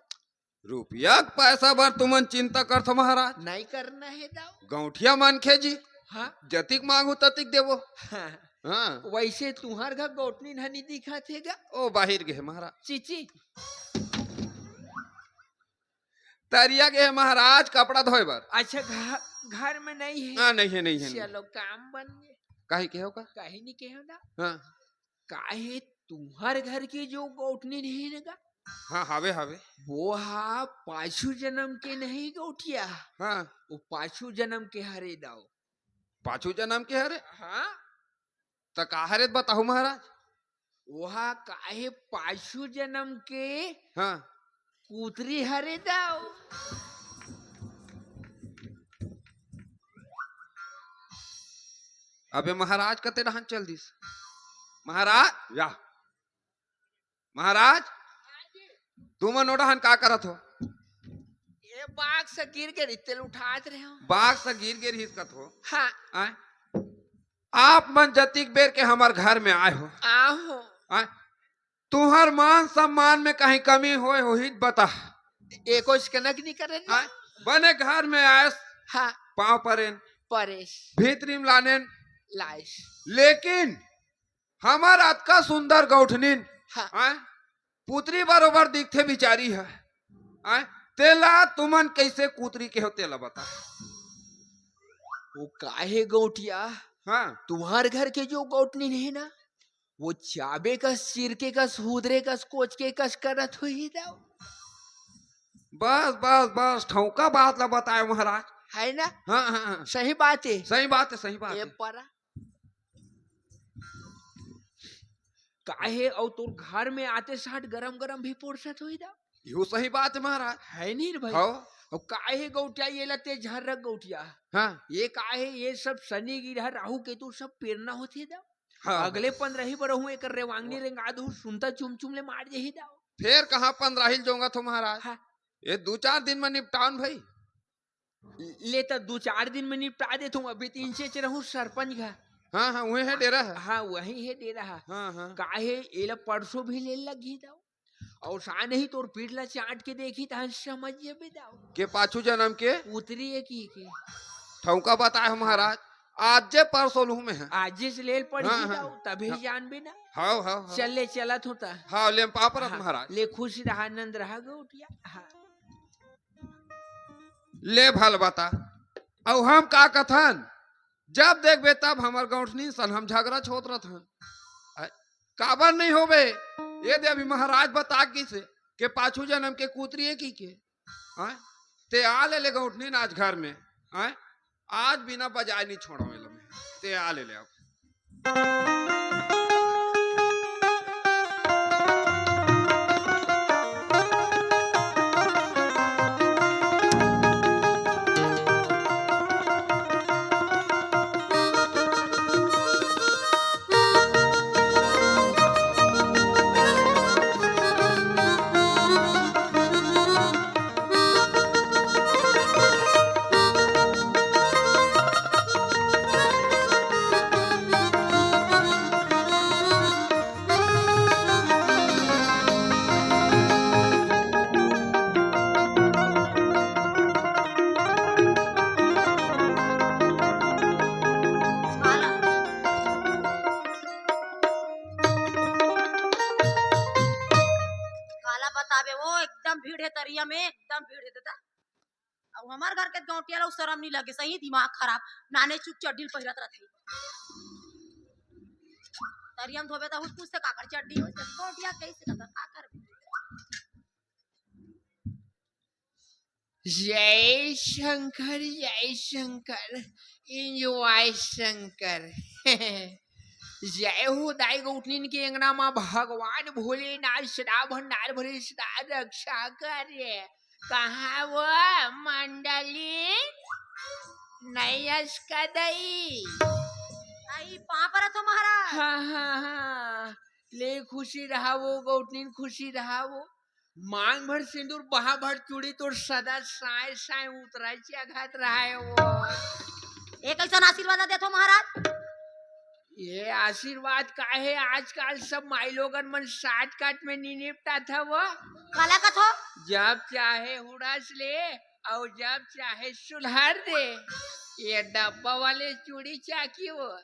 रुपया के पैसा बर तुमन चिंता करथो महाराज। नहीं करना है दाऊ। गौटिया मनखे जी। हाँ। जतिक मांगू ततिक देवो। हाँ। हाँ। वैसे तुहार घर गौटनी नहीं दिखत हे गा। ओ बाहिर गे महाराज। चीची। तरिया गे हे महाराज कपड़ा धोए बर। अच्छा, घ-, घर में नहीं है। हाँ, नहीं है, नहीं है, नहीं। चलो, काम बन गए। काहे के हो का? काहे नहीं के हो ना? हाँ। काहे तुहार घर के जो गौटनी नहीं ना गा? हाँ, हावे, हावे। वो हा पाछू जन्म के नहीं गौटिया। हाँ। वो पाछू जन्म के हरे दाऊ। पाछू जन्म के हरे? हाँ। त का हरे बताहू महाराज? वो हा काहे पाछू जन्म के हाँ। कुतरी हरे दाऊ। अबे महाराज कते डहान चल दिस। महाराज, या। महाराज, तुमन ओ डहान का करत हो? ये बाग से गिर गे रही, तेल उठात रहे हो। बाग से गिर गे रही इसका तो। हाँ। आय? आप मन जतिक बेर के हमर घर में आए हो। आहो। आय? तुहर मान सम्मान में कहीं कमी होए होही त बता। एको सिकनक नहीं करे ना। आय? बने घर में आयस। हाँ। पाँव परेन। परेस। भीतरी में लानेन। लाइस। लेकिन हमर अतका सुंदर गौठनिन, हाँ। आय, पुतरी बरोबर दिखथे बिचारी ह, आय, तेला तुमन कैसे कुतरी के हो, तेला बता। वो काहे गौटिया? हाँ। तुम्हार घर के जो गौठनिन हे ना, वो चाबे कस, चिरके कस, हुदरे कस, कोचके कस करत होही दाऊ। बस, बस, बस, ठौका बात ला बताए महाराज। है ना? हाँ, हाँ, हाँ। सही बात है। सही बात है, सही बात ये है। परा। काहे अउ तोर घर में आते साथ गरम गरम भी परोसत होही दा। यो सही बात है महाराज। है नहीं रे भाई? हाँ। अउ काहे गौटिया ये लते झर्रक गौटिया? हाँ। ये काहे ये सब शनि गिरह राहु केतु सब पेरना होथे दा। हाँ। अगले पंद्रही बर हूँ एकर रेवांगनी रेंगा दहूँ, सुनता चुम चुम ले मार जही दा। फेर कहाँ पंद्रही ल जोंगत हो महाराज? हाँ। ये दू चार दिन में निपटान भाई। ले त दू चार दिन में निपटा देत हूँ, अभी तीन से रहूँ सरपंच घर। हाँ, हाँ, वही है डेरा है। हाँ, वही है डेरा है। हाँ, हाँ। काहे एला परसों भी ले लगी दाऊ। अउ साने ही तोर पीठ ला चाट के देखी त समझ जेबे दाऊ। के पाछू जन्म के? उतरी है की के। ठौका बताए हो महाराज, आज जे परसों लूँ मैं है। आज जे से लेल पड़ी हाँ, हाँ। दाऊ, तभी हाँ। जानबे ना। हाँ, हाँ, हाँ। चल ले चलत होता। हाँ, ले पापरत हाँ, महाराज। ले खुश रहा, आनंद रहा गौटिया। हाँ। ले भल बता, अउ हम का कथन, जब देखबे तब हमर गौठनी सन हम झगड़ा छोत रहथन। अ, काबर नहीं होबे? ये दे अभी महाराज बता किसे के पाछू जन्म के कुतरी है की के? हैं? ते आ ले, ले गौठनी आज घर में, हैं? आज बिना बजाए नहीं छोड़ो मेला में। ते आ ले, ले अब। काला बताबे वो, एकदम भीड़ है तरिया में, एकदम भीड़ है दादा। अब हमार घर के गौटिया ला शरम नहीं लगे, सही दिमाग खराब, नाने चुक चड्डी पहिरत रहते। तरिया में धोबे त हुच पूछते काकर चड्डी हो, गौटिया कैसे करता, का करबे? जय शंकर, जय शंकर, enjoy शंकर। जय हो दाई गौठनिन के अंगना मा भगवान भोलेनाथ सदा भंडार भरे सदा रक्षा करे। कहाँ वो मंडली? नैयस का दई? आई पाँव परत हो महाराज। हाँ, हाँ, हाँ। ले खुशी रहा वो, गौठनिन खुशी रहा वो। मांग भर सिंदूर, बहा भर चूड़ी, तोर सदा साय साय उतराय चघत रहा है वो। ए कैसन आशीर्वाद देथो महाराज? ये आशीर्वाद का है? आजकल सब माई लोगन मन shortcut में नी निपटात हव। काला कथो? जब चाहे हुड़स ले अउ जब चाहे सुलहर दे। ये डब्बा वाले चूड़ी चाकी वो।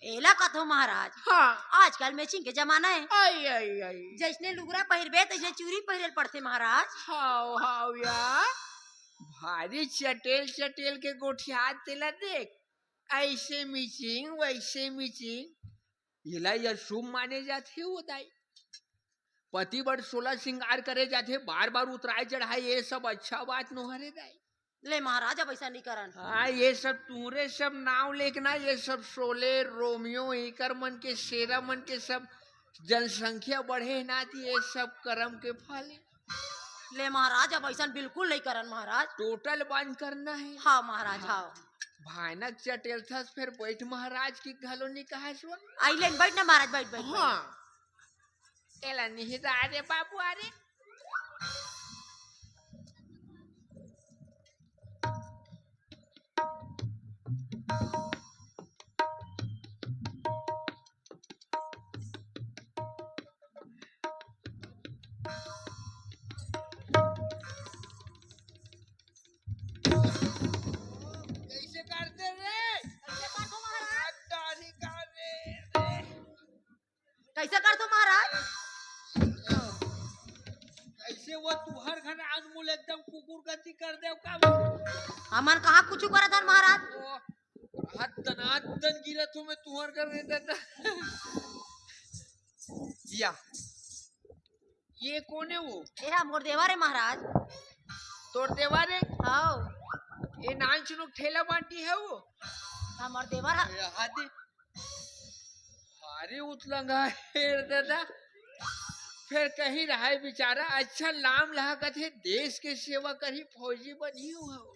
एला कथो महाराज। हाँ। आजकल matching के जमाना है। आई, आई, आई। जैसने लुगरा पहिरबे, तैसने चूड़ी पहिरे ल पड़थे महाराज। हाव, हाव या। भारी चटेल चटेल के गोठियात तेला देख। ऐसे matching, वैसे matching। एला अशुभ माने जाथे वो दाई। पति बर सोलह श्रृंगार करे जाथे, बार बार उतराय चढ़ाय, ये सब अच्छा बात नोहरे दाई। ले महाराज, अब ऐसा नहीं करन। हाँ, ये सब तुहरे सब नाव लेके ना, ये सब शोले, रोमियो, इकर मन के, शेरा मन के सब जनसंख्या बढ़े ना, त ये सब करम के फल हे। ले महाराज, अब ऐसा बिल्कुल नहीं करन महाराज। Total बंद करना है। हाँ महाराज, हाँ। हाँ। भयानक चटेलथस, फेर बैठ महाराज की घलो नहीं कहा सुन। आई लेन बैठ ना महाराज, बैठ, बैठ, बैठ। हाँ। एला निहिरा रे बाबू, अरे। कैसे करथे रे? कैसे करथो महाराज? दाढ़ी का रे, रे। कैसे करथो महाराज? कैसे वो तुहर घर आज मुल एकदम कुकुर गति कर देव का? हमन कहाँ कुछु करत हन महाराज? ओ, हाथ दन, हाथ दन गिरत हो मैं तुहर घर रे दादा। या, ये कोन हे वो? ए हा मोर देवर हे महाराज। तोर देवर हे? हाव। ये नान चुनुक ठेला बांटी हे वो? हमर देवर हा। ए, हादी। भारी उतलंगा हे रे दादा। फेर कहीं रहाय बेचारा, अच्छा लाम लहा कथे, देश के सेवा करही, फौजी बनही वो।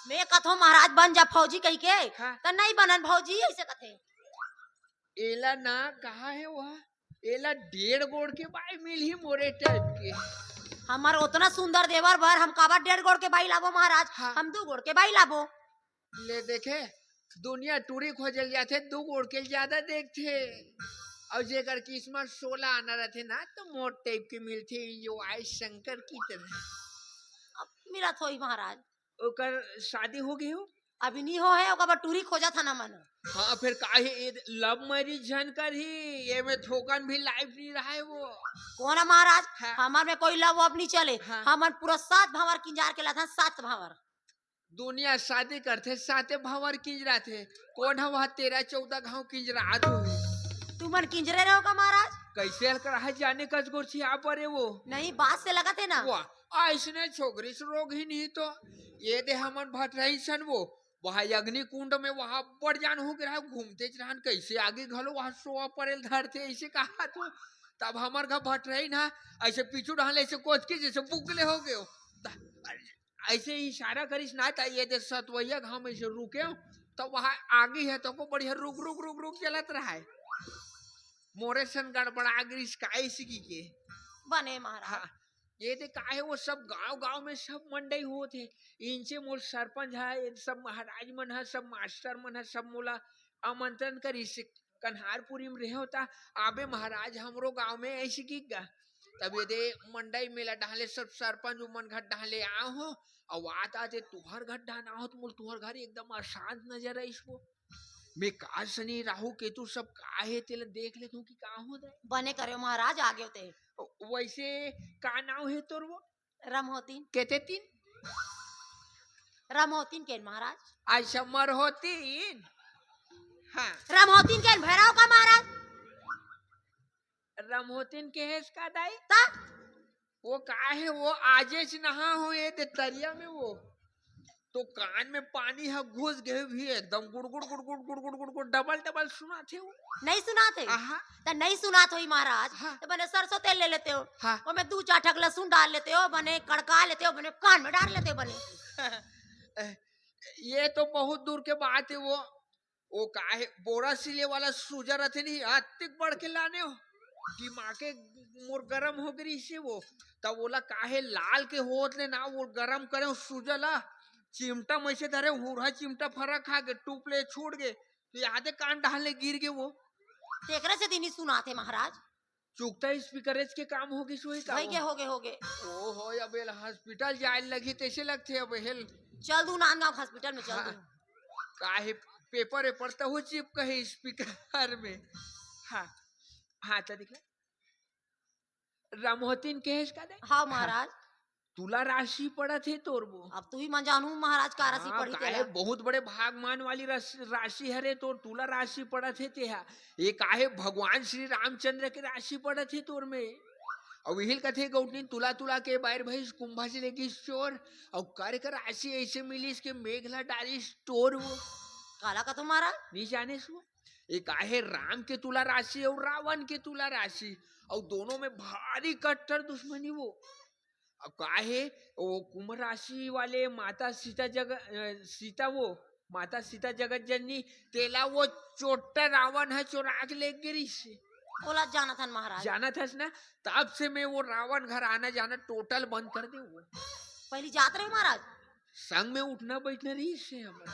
मैं कथो महाराज बन जा फौजी कहिके, हाँ। त नहीं बनन फौजी, ऐसे कथे। एला ना कहा हे वह, एला डेढ़ गोड़ के बाई मिलही मोरे type के। हमर ओतना सुंदर देवर बर हम काबर डेढ़ गोड़ के बाई लाबो महाराज? हाँ। हम दू गोड़ के बाई लाबो। ले देखे, दुनिया टूरी खोजे ल जाथे, दू गोड़ के ल ज्यादा देखथे। अउ जेकर किस्मत सोला आना रथे ना, त मोर type के मिलथे, यो आय शंकर की तरह। अब मिलत होही महाराज। ओकर शादी हो गे हो? अभी नी हो हे, ओकर बर टूरी खोजत हन हमन। हाँ, फेर काहे ये love marriage झन करही, ये में थोकन भी life नी रहाय वो। कोन हे महाराज? हाँ। हमर में कोई love वव नी चले। हाँ। हमन पूरा सात भांवर किंजार के लाथन, सात भांवर। दुनिया शादी करथे, साते भांवर किंजराथे। कोन ह वहाँ तेरह चौदह घांव किंजरात होही? तुमन किंजरे रहो का महाराज? कैसे हल करा है जाने कस गोरछी आ परे वो। नहीं, बात से लगत हे ना। वाह, अइसने छोकरी से रोग ही नहीं तो। ये दे हमन भटरही सन वो, वहाँ अग्निकुंड में वहाँ बड़ जान हो गे रहा, घूमते च रहन, कैसे आगे घलो वहाँ सोवा परेल धरथे, ऐसे कहा तू। तब हमर घर भटरही ना, ऐसे पीछू डहान ले ऐसे कोचके जैसे बुकले हो गयो। त-, ऐसे इशारा करिस ना, त ये दे सतवैया घांव में से रुके, त वहाँ आगे है तो को बढ़िया रुक, रुक, रुक, रुक चलत रहा है। मोरे सन गड़बड़ा गिरिस का ऐसी की के। बने महाराज। हाँ, ये दे का हे, वो सब गांव-गांव में सब मंडई होत हे। इंचे मोर सरपंच ह, ये सब महाराज मन ह, सब मास्टर मन ह, सब मोला आमंत्रण करिस। कन्हारपुरी में रेहेव त, "आबे महाराज, हमरो गांव में ऐसी की गा।" तब ये दे मंडई मेला डहाले सब सरपंच उमन घर डहाले आव हो, अउ आत आते तुहर घर डहान आव हो, त मोर तुहर घर एकदम अशांत नजर आइस वो। मैं का सनी राहु केतु सब का हे, तेला देख लेथों कि का होत हे। बने करे महाराज, आगे होते। वैसे का नाव हे तोर वो? रमहोतीन। केते तीन? रमहोतीन केन महाराज। अच्छा, मरहोतीन। हाँ। रमहोतीन केन भैरव का महाराज। रमहोतीन के हेस का दाई? त? वो का हे, वो आजेच नहा हो ये दे तरिया में वो। तो कान में पानी ह घुस गए भी, एकदम गुड़गुड़, गुड़गुड़, गुड़गुड़, गुड़गुड़, डबल, डबल सुनाथे वो। नहीं सुनाथे? आहा। त नहीं सुनात होही महाराज, हाँ। त बने सरसों तेल ले लेते हो, हाँ। ओमे दू चार ठक लहसुन डाल लेते हो, बने कड़का लेते हो, बने कान में डाल लेते हो, बने। ये तो बहुत दूर के बात हे वो। वो का हे, बोरा सिले वाला सूजा रथे नहीं, अतिक बढ़ के लाने हो। दिमागे मोर गरम हो गे रहिसे वो। तब ओला का हे, लाल के होत ले ना, वो गरम करे हो सूजा ला, चिमटा में से धरे, हुरहा चिमटा फरक खा गे, टूप ले छूट गे, तो यादे कान डाल ले गिर गे वो। तेकरे से दिन ही सुनाथे महाराज। चुकता स्पीकरेज के काम हो गिस होही का होगे, वो? होगे, होगे। ओहो, अब एला हॉस्पिटल जाए लगही, तैसे लगथे अब हेल। चल दू नांदगांव हॉस्पिटल में, चल हाँ। दू। का हे, पेपर वेपर त हो चिपका हे स्पीकर में। हाँ, हाँ, त दिखला। रामोहतिन कहेस का दे? हाँ, महाराज। तुला राशि पड़त हे तोर वो। अब तू ही मन जानू महाराज का राशि हाँ, पड़ी का हे, तेला। बहुत बड़े भागमान वाली राशि, राशि हरे तोर, तुला राशि पड़त हे तेहा। ये का हे, भगवान श्री रामचंद्र के राशि पड़त हे तोर में। अउ इहिल कथे गौटनी, तुला तुला के बाहिर भइस कुंभा से लेगिस चोर, अउ कर कर राशि ऐसे मिलिस के मेघ ला डालिस टोर वो। काला कथो महाराज? नहीं जाने सु। ये का हे, राम के तुला राशि अउ रावण के तुला राशि, अउ दोनों में भारी कट्टर दुश्मनी वो। अब का हे, वो कुंभ राशि वाले माता सीता जग-, अ, सीता वो, माता सीता जगत जननी, तेला वो चोट्टा रावण ह चोरा के ले गे रहिस हे। ओला जानत हन महाराज। जानत हस ना, तब से मैं वो रावण घर आना जाना total बंद कर दे वो। पहली जात रहे महाराज। संग में उठना बैठना रहिस हे हमर।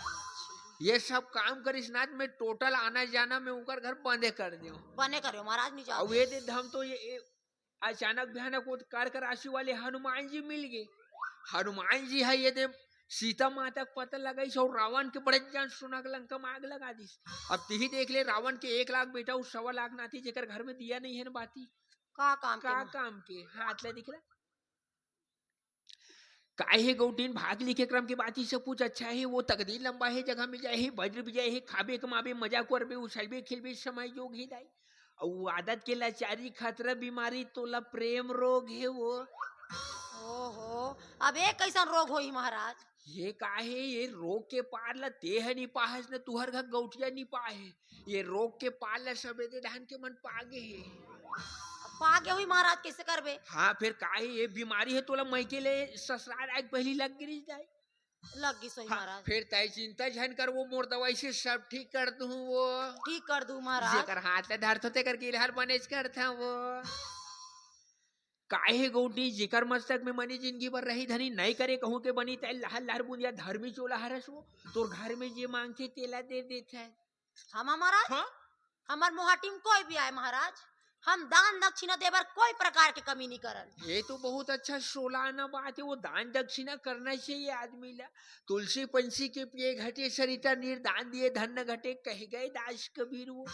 ये सब काम करिस ना, मैं total आना जाना मैं ओकर घर बंदे कर दे। बने करियो महाराज, नहीं जाओ। अब ये दे हम तो ये, ये अचानक भयानक वो कर्क राशि वाले हनुमान जी मिल गे। हनुमान जी ह ये दे सीता माता के पता लगाइस अउ रावण के बड़े जान सोना के लंका में आग लगा दिस। अब तिही देख ले, रावण के एक लाख बेटा अउ सवा लाख नाती, जेकर घर में दिया नहीं हे न बाती। का काम के का माँ? काम के? हाथ ले दिखला। का हे गौटिन, भाग लिखे क्रम के बात ही सब कुछ अच्छा हे, वो तकदीर लंबा हे, जगह मिल जाए हे, वज्र विजय हे, खाबे कमाबे, मजा करबे, उछलबे खेलबे, समय जोग हे दाई। अउ आदत के लाचारी, खतरा, बीमारी, तोला प्रेम रोग हे वो। ओहो, अब ये कैसन रोग होही महाराज? ये का हे, ये रोग के पार ला तेह नी पाहस न तुहर घर गौटिया नी पाहे। ये रोग के पार ला सबेदे धान के मन पागे हे। पागे होही महाराज, कैसे करबे? हाँ, फिर का हे, ये बीमारी हे तोला मइके ले ससुराल आए के पहली लग गिरिस दाई। लग गिस होही हाँ, महाराज। फिर तय चिंता झन कर, वो मोर दवाई से सब ठीक कर दूँ वो। ठीक कर दूँ महाराज। जेकर हाथ ले धरथो तेकर गिलहर बनेच करथा वो। काहे गौटी, जेकर मस्तक में मनी जिंदगी भर रही धनी, नइ करे कहूँ के बनी, तय लहर लहर बूंदिया धर्मी चोला हरस वो। तोर घर में जे मांगथे तेला दे देथे। हम महाराज? हाँ? हमर मोहाटी में कोई भी आए महाराज, हम दान दक्षिणा देबर कोई प्रकार के कमी नहीं करन। ये तो बहुत अच्छा सोलाना बात है, वो दान दक्षिणा करना चाहिए आदमी ला। तुलसी पंछी के पिए घटे सरिता, निर्दान दिए धन न घटे, कह गए दास कबीर वो।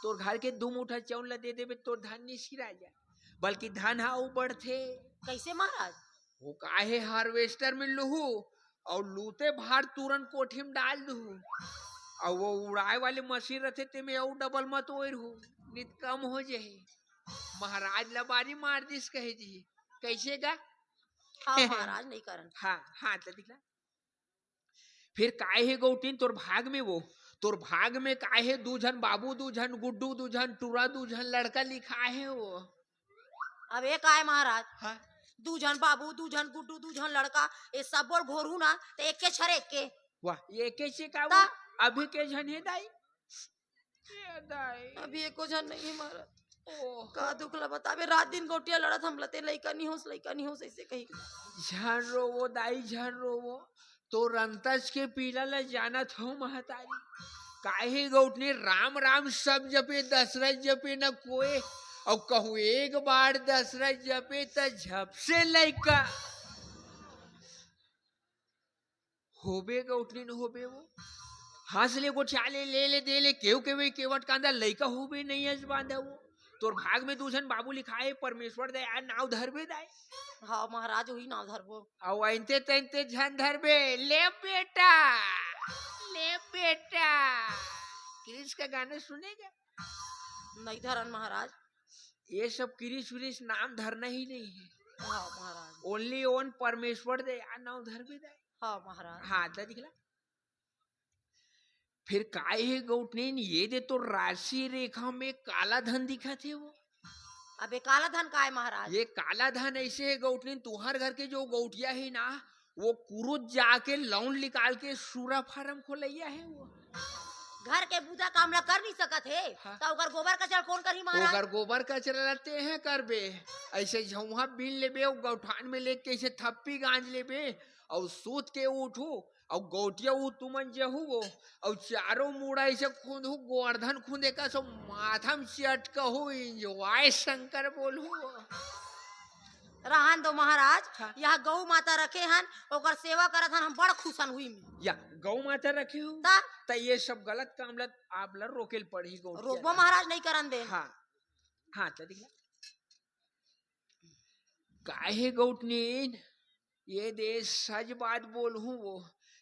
तोर घर के दू मुठा चाउर ला दे देबे, तोर धन निसिरा जाए, बल्कि धन हा अउ बढ़थे। कैसे महाराज? वो काहे harvester में लुहू अउ लूते भार तुरंत कोठी में डाल दूँ। अउ वो उड़ाए वाले मशीन रथे, तेमे अउ डबल मत ओइर हो, नित कम हो जाही। महाराज ला बारी मार दिस कहे जी। कैसे गा? हाँ महाराज, नहीं करन। हाँ, हाँ, त दिखला। फिर काय हे गौटिन तोर भाग में वो? तोर भाग में काय हे? दू झन बाबू, दू झन गुड्डू, दू झन टूरा, दू झन लड़का लिखा हे वो। अब ये काय महाराज? हाँ। दू झन बाबू, दू झन गुड्डू, दू झन लड़का, ये सब बोल घोरू ना, त एके छरे एके। वाह, ये कैसे का ता? वो? अभी के झन हे दाई? ए दाई। अभी एको झन नहीं हे महाराज। ओह। का दुख ला बताबे, रात दिन गौटिया लड़त हम लते, "लइका नहीं होस, लइका नहीं होस," ऐसे कही। झन रोवो दाई, झन रोवो। तोर अंतस के पीड़ा ला जानत हूँ महतारी। काहे गौटनी राम राम सब जपे, दशरथ जपे न कोय। अउ कहूँ एक बार दशरथ जपे त झप से लइका। होबे गौटनी न होबे वो। हंस ले गोठिया ले, ले ले दे ले, केव केवे केवट कांदा, लइका होबे नहीं अस बांधा वो। तोर भाग में दू झन बाबू लिखा हे, परमेश्वर दया नाव धरबे दाई। हाँ महाराज, वही नाव धरबो। अउ अइनते तइनते झन धरबे, ले बेटा, ले बेटा। क्रिस का गाना सुनेगा? नहीं धरन महाराज। ये सब क्रिस व्रिस नाम धरना ही नहीं है। हाँ महाराज। Only one परमेश्वर दे, आ नाव धरबे दाई। हाँ महाराज। हाँ, त दिखला। फिर काय हे गौटनीन, ये दे तो राशि रेखा में काला धन दिखत हे वो। अबे काला धन काय महाराज? ये काला धन ऐसे हे गौटनीन, तुहर घर के जो गौटिया हे ना, वो कुरुद जाके loan निकाल के सूरा farm खोलैया हे वो। घर के बूता काम ला कर नहीं सकत हे, हाँ। त ओकर गोबर कचरा कोन करही महाराज? ओकर गोबर कचरा ला तेहे करबे। ऐसे झउहा बीन लेबे, अउ गौठान में लेके ऐसे थप्पी गांज लेबे, अउ सूत के उठू, अउ गौटिया उ तुमन जहू वो, अउ चारों मुड़ा ऐसे खुंदहू, गोवर्धन खुंदे कस, माथा में चटकहू, enjoy शंकर बोलहू। रहन दो महाराज, हाँ। यहाँ गौ माता रखे हन, ओकर सेवा करत हन, हम बड़ खुश हन हुई में। या गौ माता रखे हो? त? त ये सब गलत काम ला आप ला रोके ल पड़ही गौटिया रोकबो ला। महाराज, नहीं करन दे। हाँ, हाँ, त दिखला। काहे गौटनीन, ये दे सच बात बोलहूँ वो,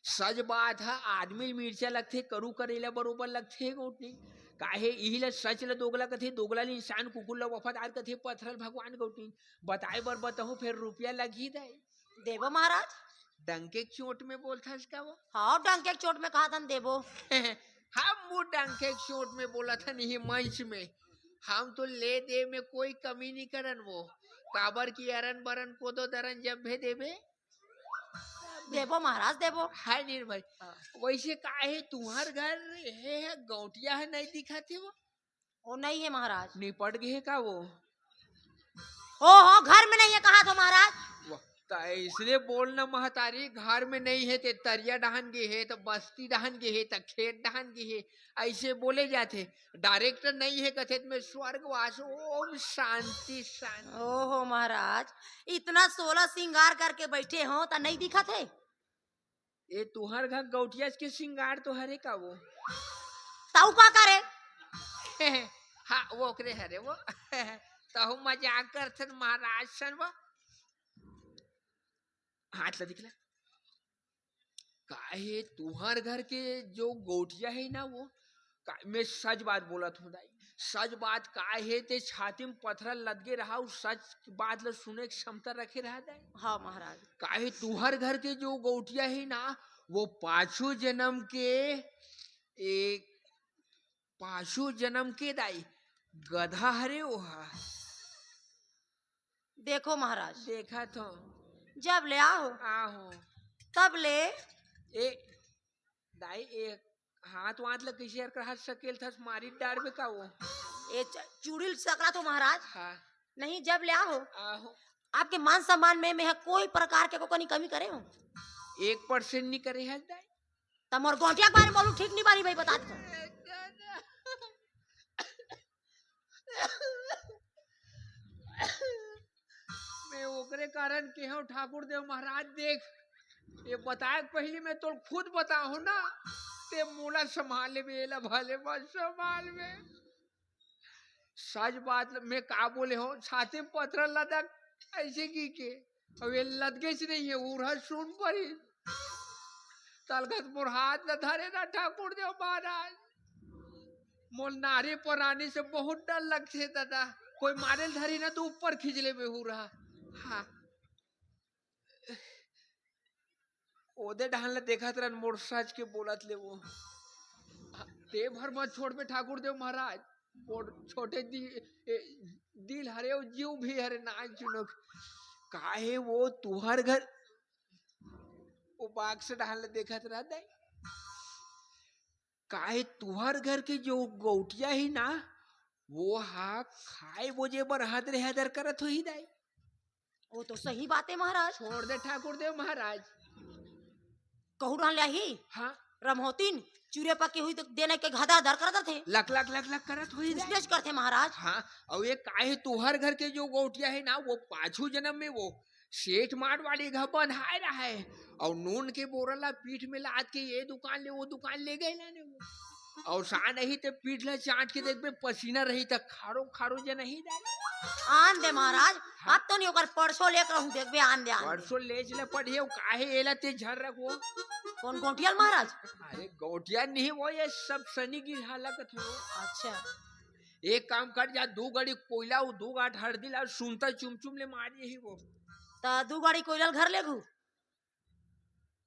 सच बात ह, आदमी ल मिर्चा लगथे, करू करेला बरोबर लगथे गौटनीन। काहे इही ल सच ल दोगला कथे, दोगला ल इंसान, कुकुर ल वफादार कथे, पथरा ल भगवान गौटनीन। बताए बर बताहूँ, फेर रुपया लगही दाई। देबो महाराज। डंके के चोट में बोलथस का वो? हाँ, डंके के चोट में कहा थन देबो। हम वो डंके के चोट में बोलत हन इही मंच में। हम तो ले दे में कोई कमी नहीं करन वो। काबर कि अरन बरन कोदो दरन जब भे देबे। देबो महाराज, देबो। हाय निर्भय। हाँ। वैसे काहे तुहर घर हे, हे गौटिया हे, नहीं दिखत हे वो? ओ नहीं हे महाराज। निपट गे हे का वो? ओ हो, घर में नहीं हे कहा थो महाराज। वाह, त ऐसने बोलना महतारी, घर में नहीं हे ते तरिया डहन गे हे, त बस्ती डहन गे हे, त खेत डहन गे हे, ऐसे बोले जाथे। Direct नहीं हे कथे त में स्वर्गवास, ओम शांति शांति। ओहो महाराज, इतना सोलह श्रृंगार करके बैठे हो त नहीं दिखत हे? ए तुहर घर गौटियाच के सिंगार तो हरे का वो? तऊ का करे? हाँ, वो ओकरे हरे वो। तहु मजाक करथन महाराज सन वो। हाथ ला दिखला। काहे तुहर घर के जो गौटिया हे ना वो, का, मैं सच बात बोलत हूँ दाई, सच बात का हे ते छाती में पथरा लदगे रहा, उ सच बात ल सुने के क्षमता रखे रहा दाई। हाँ महाराज। काहे तुहर घर के जो गौटिया हे ना, वो पाछू जन्म के, एक पाछू जन्म के दाई गधा हरे वो हा। देखो महाराज। देखा थो। जब ले आहो। आहो। तब ले। ए, दाई, ए, हाथ वाथ ल कइसे यार करहा सकेल थस, मारी डारबे का वो? ए च-, चूड़ी ल सकरा थो महाराज। हाँ। नहीं, जब ले आहो। आहो। आपके मान सम्मान में मैं कोई प्रकार के को कोनी कमी करे हो? एक percent नहीं करे है दाई। त मोर गौटिया के बारे में बोलू ठीक नहीं बारी भाई, बता दे। मैं ओकरे कारण केहेंव ठाकुर देव महाराज, देख, ये बताए के पहिली मैं तोल खुद बताहूं ना, ते मोला संभाल लेबे, एला भले मत संभाल में। सच बात ल-, मैं का बोले हो, छाती में पथरा लदक ऐसे की के, अब ये लदगेच नहीं है, उरहा सुन परी। तलगत मोर हाथ ल धरे ना ठाकुर देव महाराज। मोर नारी परानी से बहुत डर लगथे दादा, कोई मारे ल धरी ना तो ऊपर खींच लेबे उरहा। हाँ। ओदे डहन ल देखत रहन, मोर सच के बोलत ले वो। ते भर मत छोड़बे ठाकुर देव महाराज, मोर छोटे दी-, ए, दिल हरे अउ जीव भी हरे, ना चुनोक। काहे वो तुहर घर, वो बाक्स डहन ल देखत रहत हे। काहे तुहर घर के जो गौटिया हे ना, वो हा खाए बोजे बर हदरे हदर करत होही दाई। वो तो सही बात हे महाराज। छोड़ दे ठाकुर देव महाराज। कहूँ डहन ले आही? हाँ। रमहोतिन, चूरे पके हुई तो देने के घदा हदर करत रथे। लक लक लक लक करत होही दाई। उसने करथे महाराज। हाँ, अउ ये काहे तुहर घर के जो गौटिया हे ना, वो पाछू जन्म में वो सेठ मारवाड़ी घर बंधाए रहे, अउ नून के बोरा ला पीठ में लाद के ये दुकान ले, वो दुकान ले गए लाने वो। अउ सान ही ते पीठ ला चाट के देखबे, पसीना रही त खारो खारो जे नहीं डाले। आन दे महाराज, हाँ। अब तो नहीं ओकर परसों लेके रहूं, देखबे आन दे, आन दे। परसों ले चले पढ़िए, काहे एला ते झर रखो। कौन गौटियाल महाराज? अरे गौटिया नहीं, वो ये सब सनी गिरहा लगत हो। अच्छा। एक काम कर जा, दू गड़ी कोयला, वो दू गांठ हरदी ला, सुनता चुम चुम ले मारी ही वो। त दू गाड़ी कोइला ल घर लेगू?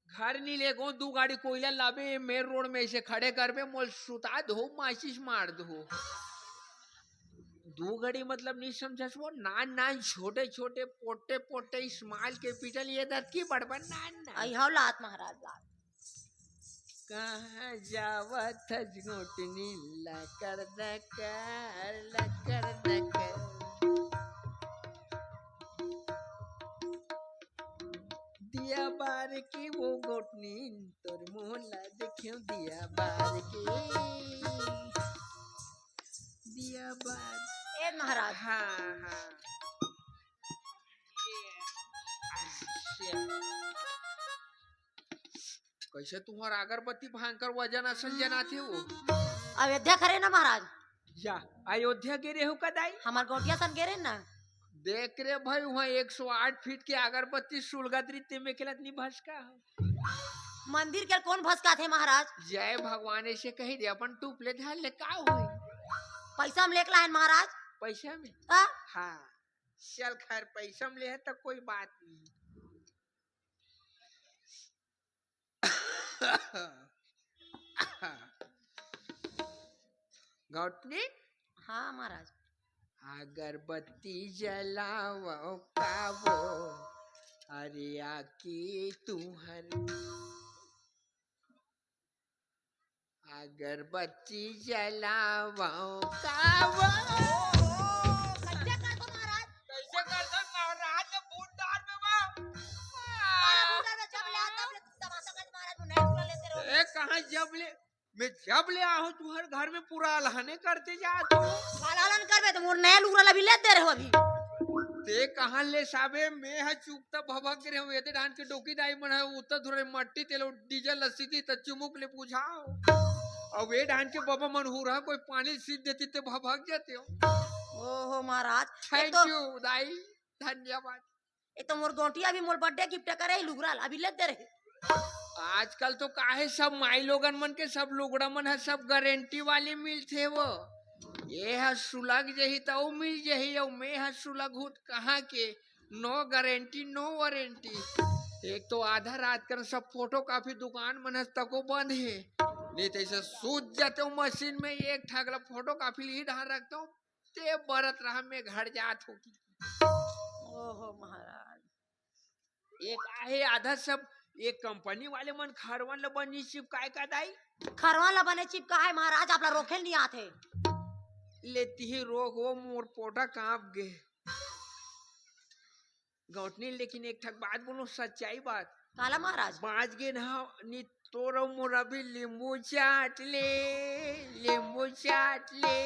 घर नी लेगो, दू गाड़ी कोइला लाबे, मेन रोड में ऐसे खड़े करबे, मोल सुता दो, माचिस मार दो। दू गाड़ी मतलब नी समझस वो, नान नान, छोटे छोटे, पोटे पोटे, स्मॉल कैपिटल, ये दत की बड़बड़ नान नान। आई हव लात महाराज, लात। कहाँ जावत हस गोटनी, लकर दकर, लकर दकर। दिया बार के वो गोटनी, तोर मुँह ला देखेंव दिया बार के। दिया बार। ए महाराज। हाँ, हाँ। ये, अच्छा। कैसे तुम्हार अगरबत्ती भयंकर वजन असन जनाथे वो? अयोध्या करे ना महाराज। या, अयोध्या गे रेहो का दाई? हमार गोटिया सन गे रहे ना। देख रे भाई, वहाँ एक सौ आठ फीट के अगरबत्ती सुलगत रही, ते में केलत नी भसका हो। मंदिर के कोन भसकाथे महाराज? जय भगवान ऐसे कही दे, अपन टूप ले धर ले, का होई? पैसा में लेके लायन महाराज। पैसा में? हाँ। हाँ, चल खैर, पैसा में ले है तो कोई बात नहीं। गौटनी? हाँ महाराज। अगरबत्ती जलावो कावो, अरे आके तुहर। अगरबत्ती जलावो कावो। कैसे कर दो महाराज? कैसे कर दो महाराज? भूत डार में बा। अरे भूत डार में जब ले आता, तब ले तमाशा कर महाराज, मुन्ना पूरा लेते रहो। ए, कहाँ जब ले? मैं जब ले आहूं तुहर घर में पूरा अलहने करते जात हो। अलहन करबे तो मोर नया लुगरा ला भी लेते रहो अभी। ते कहाँ ले साबे, मैं ह चुकता भभक गे रहूं, एदे डान के डोकी दाई मन ह उत्तर धुरे मट्टी तेलो डीजल लस्सी दी त चुमुक ले बुझाओ। अब ए डान के बाबा मन हुरा कोई पानी सीध देती ते भभक जाते हो। ओहो महाराज, एक thank तो you दाई, धन्यवाद। ए तो मोर गोटिया भी मोर बर्थडे गिफ्ट करे ही लुगरा ला, अभी ले दे रहे। आजकल तो काहे सब माई लोगन मन के सब लुगड़ा मन ह सब गारंटी वाली मिलथे वो। ये ह सुलग जही त अउ मिल जही, अउ मैं ह सुलग हूँ त कहाँ के, no guarantee no warranty। एक तो आधा रात कर सब फोटो कॉपी दुकान मन ह तको बंद हे, नहीं तो ऐसे सूत जाते हो मशीन में, एक ठगला फोटो कॉपी ही ढार रखता हूँ। ते बरत रहा, मैं घर जात हो की। ओहो महाराज। एक आहे आधा सब, एक कंपनी वाले मन खरवन ल बनी चिपकाए का दाई? खरवन ल बने चिपकाए महाराज, आप ला रोखे नहीं आथे। ले तिही रोक वो, मोर पोटा कांप गे। गौटनी, लेकिन एक ठक बात बोलो, सच्चाई बात। काला महाराज? बाँच गे ना, नी तोर अउ मोर अभी लींबू चाट ले, लींबू चाट ले।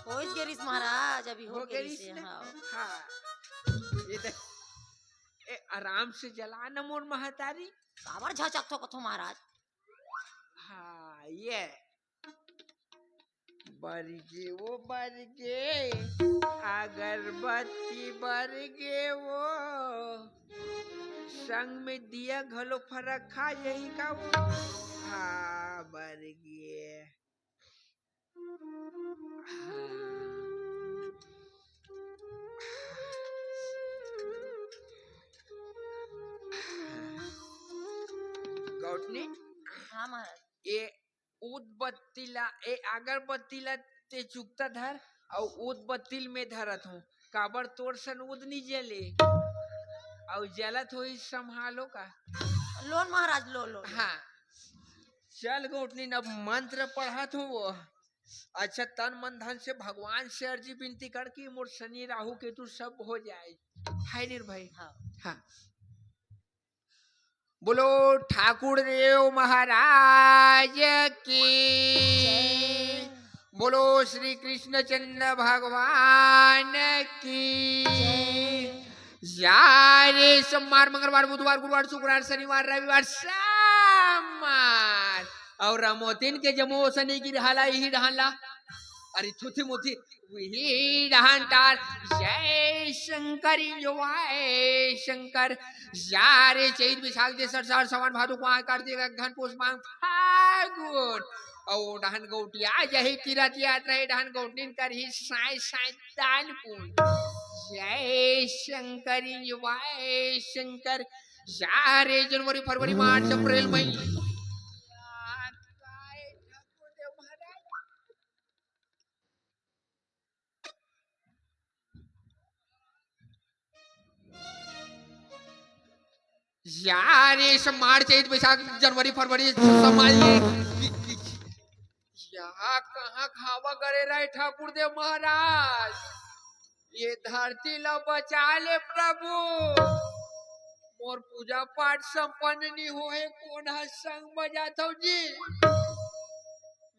होइस गे रिस महाराज, अभी हो हो गे गे रिस रिस हे, ना? हाँ। हाँ। ये देख, ए, आराम से जला ना मोर महतारी। काबर झचक थो कथो महाराज? हाँ, ये। बर गे वो, बर गे, अगरबत्ती बर गे वो, संग में दिया घलो फरक खा जही का वो। हाँ, बर गे। हाँ। गौटनी? हाँ महाराज। ये ऊदबत्ती ला, ए, अगरबत्ती ला ते चुकता धर, अउ ऊदबत्ती ल मैं धरत हूँ, काबर तोर सन ऊद नी जले, अउ जलत होही संभालो का। लोन महाराज, लो, लो, लो। हाँ, चल गौटनी, अब मंत्र पढ़त हूँ वो। अच्छा, तन मन धन से भगवान से अर्जी विनती कर कि मोर शनि राहु केतु सब हो जाए। हाय निर्भय। हाँ। हाँ। बोलो ठाकुर देव महाराज की। जय। बोलो श्री कृष्णचंद्र भगवान की। जय। जा रे, सोमवार, मंगलवार, बुधवार, गुरुवार, शुक्रवार, शनिवार, रविवार, सोमवार। अउ रमोतिन के जमो सनी की ढाला ही ढाला। अरे थुथी मुथी, वही डहान टार, जय शंकर, जय शंकर। जा रे, चैत, बैसाख, जेठ, आषाढ़, सावन, भादो, कुआर, कार्तिक, अगहन, पूस, माघ, फागुन। अउ डहन गौटिया जही किरत यात रहे, डहन गौटिन करही साय साय दान पुन। जय शंकर, जय शंकर। सारे जनवरी, फरवरी, मार्च, अप्रैल, मई। यार, ये सब मार्च, चैत, बैसाख, जनवरी, फरवरी, सब मार ये। यहाँ कहाँ खावा करे रहे ठाकुर देव महाराज? ये धरती ला बचा ले प्रभु। मोर पूजा पाठ संपन्न नहीं होए, कोन ह संग बजाथव जी?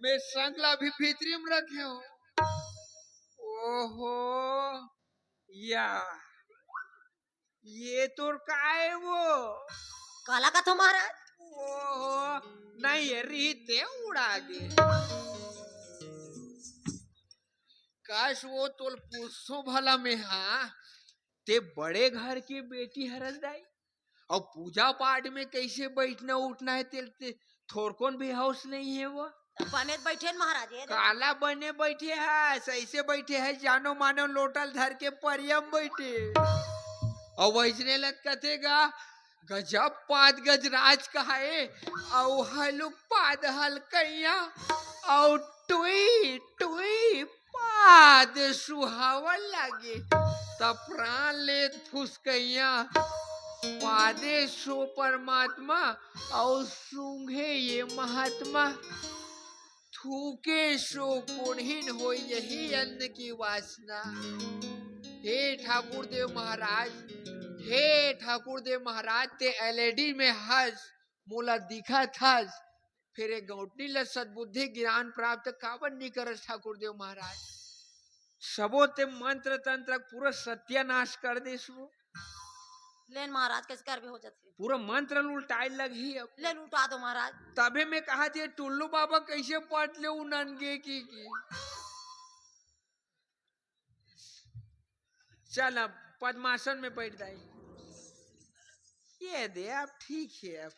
मैं संग ला भी भीतरी में रखे हूँ। ओहो, या, ये तोर का है वो? काला कथो महाराज? ओहो, नहीं, ये रीते उड़ा गे। काश वो तोल पूछो भला में, हाँ, ते बड़े घर के बेटी हरस दाई, और पूजा पाठ में कैसे बैठना उठना है, तेल ते थोरकोन भी होश नहीं है वो। बने बैठे न महाराज, ये देख। काला बने बैठे है, सही से बैठे है, जानो मानो लोटल धर के परियम बैठे। और वैसने लत कथे गा, गजब पाद गजराज कहाए, औ हलुक पाद हलकैया, औ टुई टुई पाद सुहावन लागे, त प्राण लेत फुसकैया। पादे सो परमात्मा, औ सूंघे ये महात्मा। थूके सो कोढ़िन होई यही अन्न की वासना। हे ठाकुर देव महाराज, हे ठाकुर देव महाराज, ते एलईडी में हस, मोला दिखत हस, फिर ए गौटनी ल सद्बुद्धि ज्ञान प्राप्त काबर नी करस ठाकुर देव महाराज? सबो ते मंत्र तंत्र पूरा सत्यानाश कर देस वो। लेन महाराज, कैसे करबे हो जाथे? पूरा मंत्र ल उल्टाए लगही अब। लेन उल्टा दो महाराज। तभे मैं कहा थे टुल्लू बाबा कैसे पट ले उनन गे की, की। चल अब पद्मासन में बैठ जाए। ये दे, अब ठीक है। अब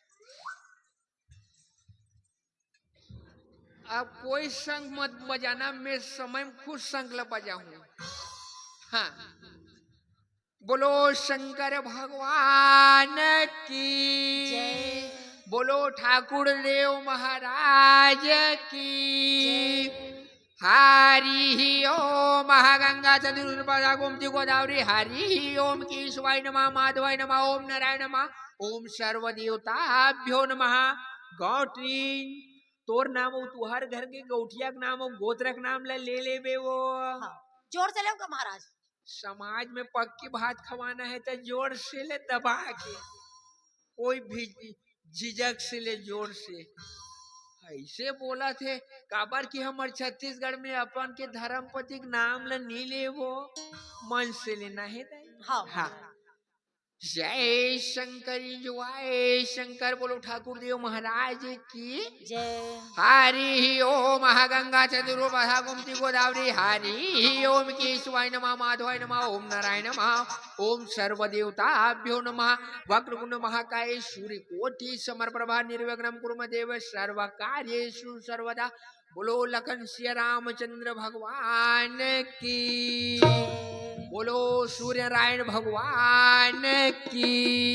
अब कोई शंख मत बजाना, मैं समय में खुद शंख ल बजाऊं। हाँ, बोलो शंकर भगवान की जय। बोलो ठाकुर देव महाराज की जय। हरि ओम। महागंगा चंद्र पदा गोमती गोदावरी। हरि ओम। केशवाय नमः, माधवाय नमः, ओम नारायण नमः, ओम सर्वदेवताभ्यो नमः। गौटरीन, तोर नाम हो, तुहर घर के गौटिया के नाम हो, गोत्र के नाम ला ले लेबे वो। हाँ, जोर से लेऊंगा महाराज। समाज में पक्की भात खवाना है त जोर से ले, दबा के, कोई भी झिझक से ले, जोर से। ऐसे बोलथे काबर कि हमर छत्तीसगढ़ में अपन के धर्मपति के नाम ल नी लेबो, मन से लेना है दाई। हाँ। हाँ। जय शंकर, जय शंकर, बोलो ठाकुर देव महाराज की जय। हरि ओम। महागंगा चंद्र पदा गोमती गोदावरी। हरि ओम। केशवाय नमः, माधवाय नमः, ओम नारायण नमः, ओम सर्वदेवताभ्यो नमः। वक्रतुंड महाकाय सूर्यकोटि समप्रभा निर्विघ्नं कुरु मे देव सर्वकार्येषु सर्वदा। बोलो लखन सिया रामचंद्र भगवान की, बोलो सूर्यनारायण भगवान की।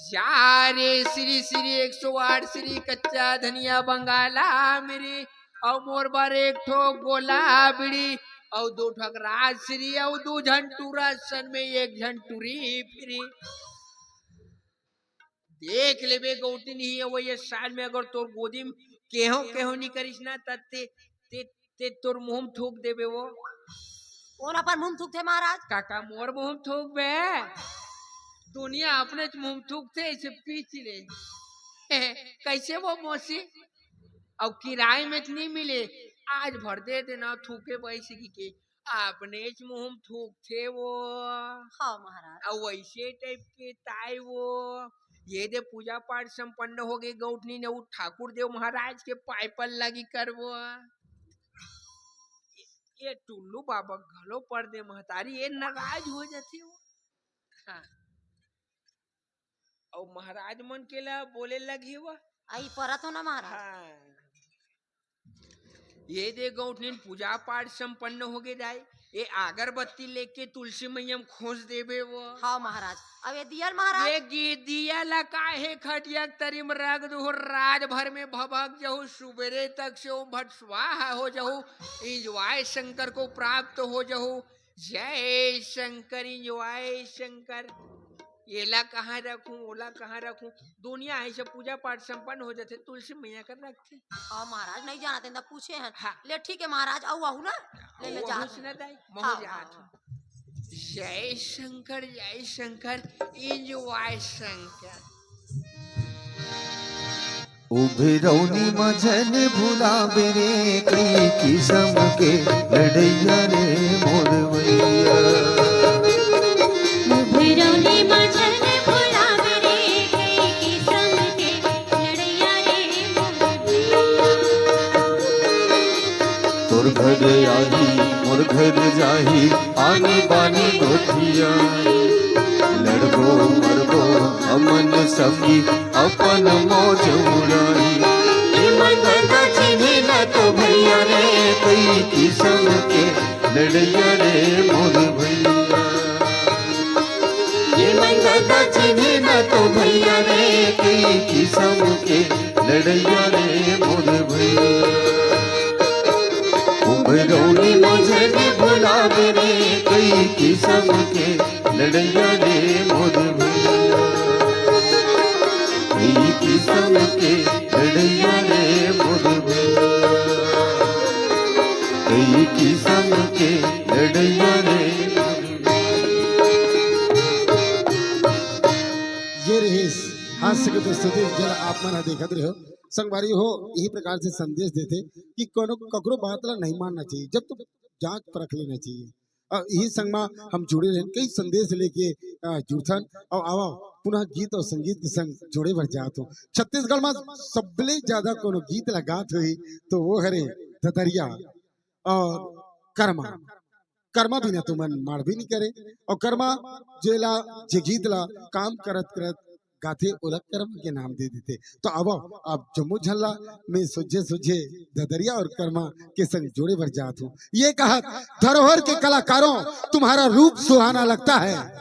सारे श्री श्री एक सौ आठ श्री कच्चा धनिया बंगाला मिरी, अउ मोर बर एक ठो गोला बीड़ी, अउ दू ठक राज श्री, अउ दू झन टूरा सन में एक झन टूरी फिरी। देख लेबे गौटिन ही, अउ ये साल में अगर तोर गोदी में केहो केहो नी करिस ना, त ते, ते, ते तोर मुंह में थूक देबे वो। कौन अपन मुंह में थूकथे महाराज? काका मोर मुंह में थूकबे? दुनिया अपने मुंह में थूकथे, इसे पीछ ले। कैसे वो मौसी? अउ किराए में त नी मिले, आज भर दे देना थूके बैसकी के। अपनेच मुंह म थूकथे वो। हाँ महाराज। अउ वैसे type के ताय वो। ये दे पूजा पाठ संपन्न हो गे गौठनी ने, उ ठाकुर देव महाराज के पाय पल्ला की करबो। ये टुल्लू बाबा घलो परदे महतारी, ये नाराज हो जाथे वो। हाँ। अउ महाराज मन के ला बोले लगही वो। आई परत हो ना महाराज। हाँ। ये दे गौठनिन पूजा पाठ संपन्न हो गे दाई। ये अगरबत्ती लेके तुलसी मैया म खोस देबे वो। हाँ महाराज। अब ये दिया ल महाराज। ये गी-, दिया ला काहे खटिया के तरी म रख दू, रात भर में भभक जहू, सुबेरे तक से ओम फट स्वाहा हो जहू, enjoy शंकर को प्राप्त हो जहू। जय शंकर, enjoy शंकर। एला कहाँ रखूं, ओला कहाँ रखूं, दुनिया हे से पूजा पाठ संपन्न हो जाथे, तुलसी मैया कर रखथे। हाँ महाराज, नहीं जानत हे, पूछे हन। हाँ। ले ठीक हे महाराज, अउ आहू ना, ले मैं वो जात हूँ। सुना दाई, महू हाँ, जात हाँ, हूँ। जय शंकर, जय शंकर, enjoy शंकर। उभरौनी म झन भुलाबे रे, कई किसम के लड़ैया रे मोर भैया। उभरौनी म झन भुलाबे रे, कई किसम के लड़ैया रे मोर भैया। तोर घर आही, मोर घर जाही, आनी बानी गोठिया। लड़बो मरबो हमन संगी, अपन मौज उड़ाही। ये मन दादा चिन्हे ना तो भैया रे, कई किसम के लड़ैया रे मोर भैया। ये मन दादा चिन्हे ना तो भैया रे, कई किसम के लड़ैया रे मोर भैया। उभरौनी म झन भुलाबे रे, कई किसम के लड़ैया रे मोर भैया। कई किसम के लड़ैया रे मोर भैया। कई किसम के लड़ैया रे मोर भैया। ये रहिस हास्य के प्रस्तुति, जेला आप मन ह देखत रहे हो। संगवारी हो, यही प्रकार से संदेश देथे कि कोनो, ककरो बात ला नहीं मानना चाहिए, जब तो जांच परख लेना चाहिए। अउ यही संग मा हम जुड़े रहेन, कई संदेश लेके, अ, जुड़थन। अउ आवा, पुनः गीत अउ संगीत के संग जोड़े बर जात हूँ। छत्तीसगढ़ मा सबले ज्यादा कोनो गीत ला गात होही, तो वो हरे ददरिया अउ करमा। करमा बिना तुमन माड़बे नहीं करे। अउ करमा जेला, जे गीत ला काम करत करत गाथे, ओला करमा के नाम दे देथे। तो आवा, आप जम्मो झन ला मैं सोझे सोझे ददरिया अउ करमा के संग जोड़े बर जात हूँ। ये कहत, धरोहर के कलाकारों, तुम्हारा रूप सुहाना लगता है।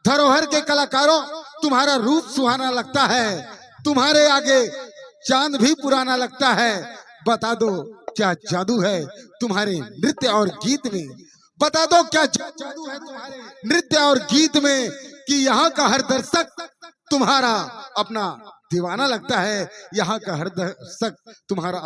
धरोहर के कलाकारों, तुम्हारा रूप सुहाना लगता है। तुम्हारे आगे चांद भी पुराना लगता है। बता दो, क्या जादू है तुम्हारे नृत्य और गीत में? बता दो, क्या जा-, जादू है तुम्हारे नृत्य और गीत में कि यहाँ का हर दर्शक तुम्हारा अपना दीवाना लगता है, यहाँ का हर दर्शक तुम्हारा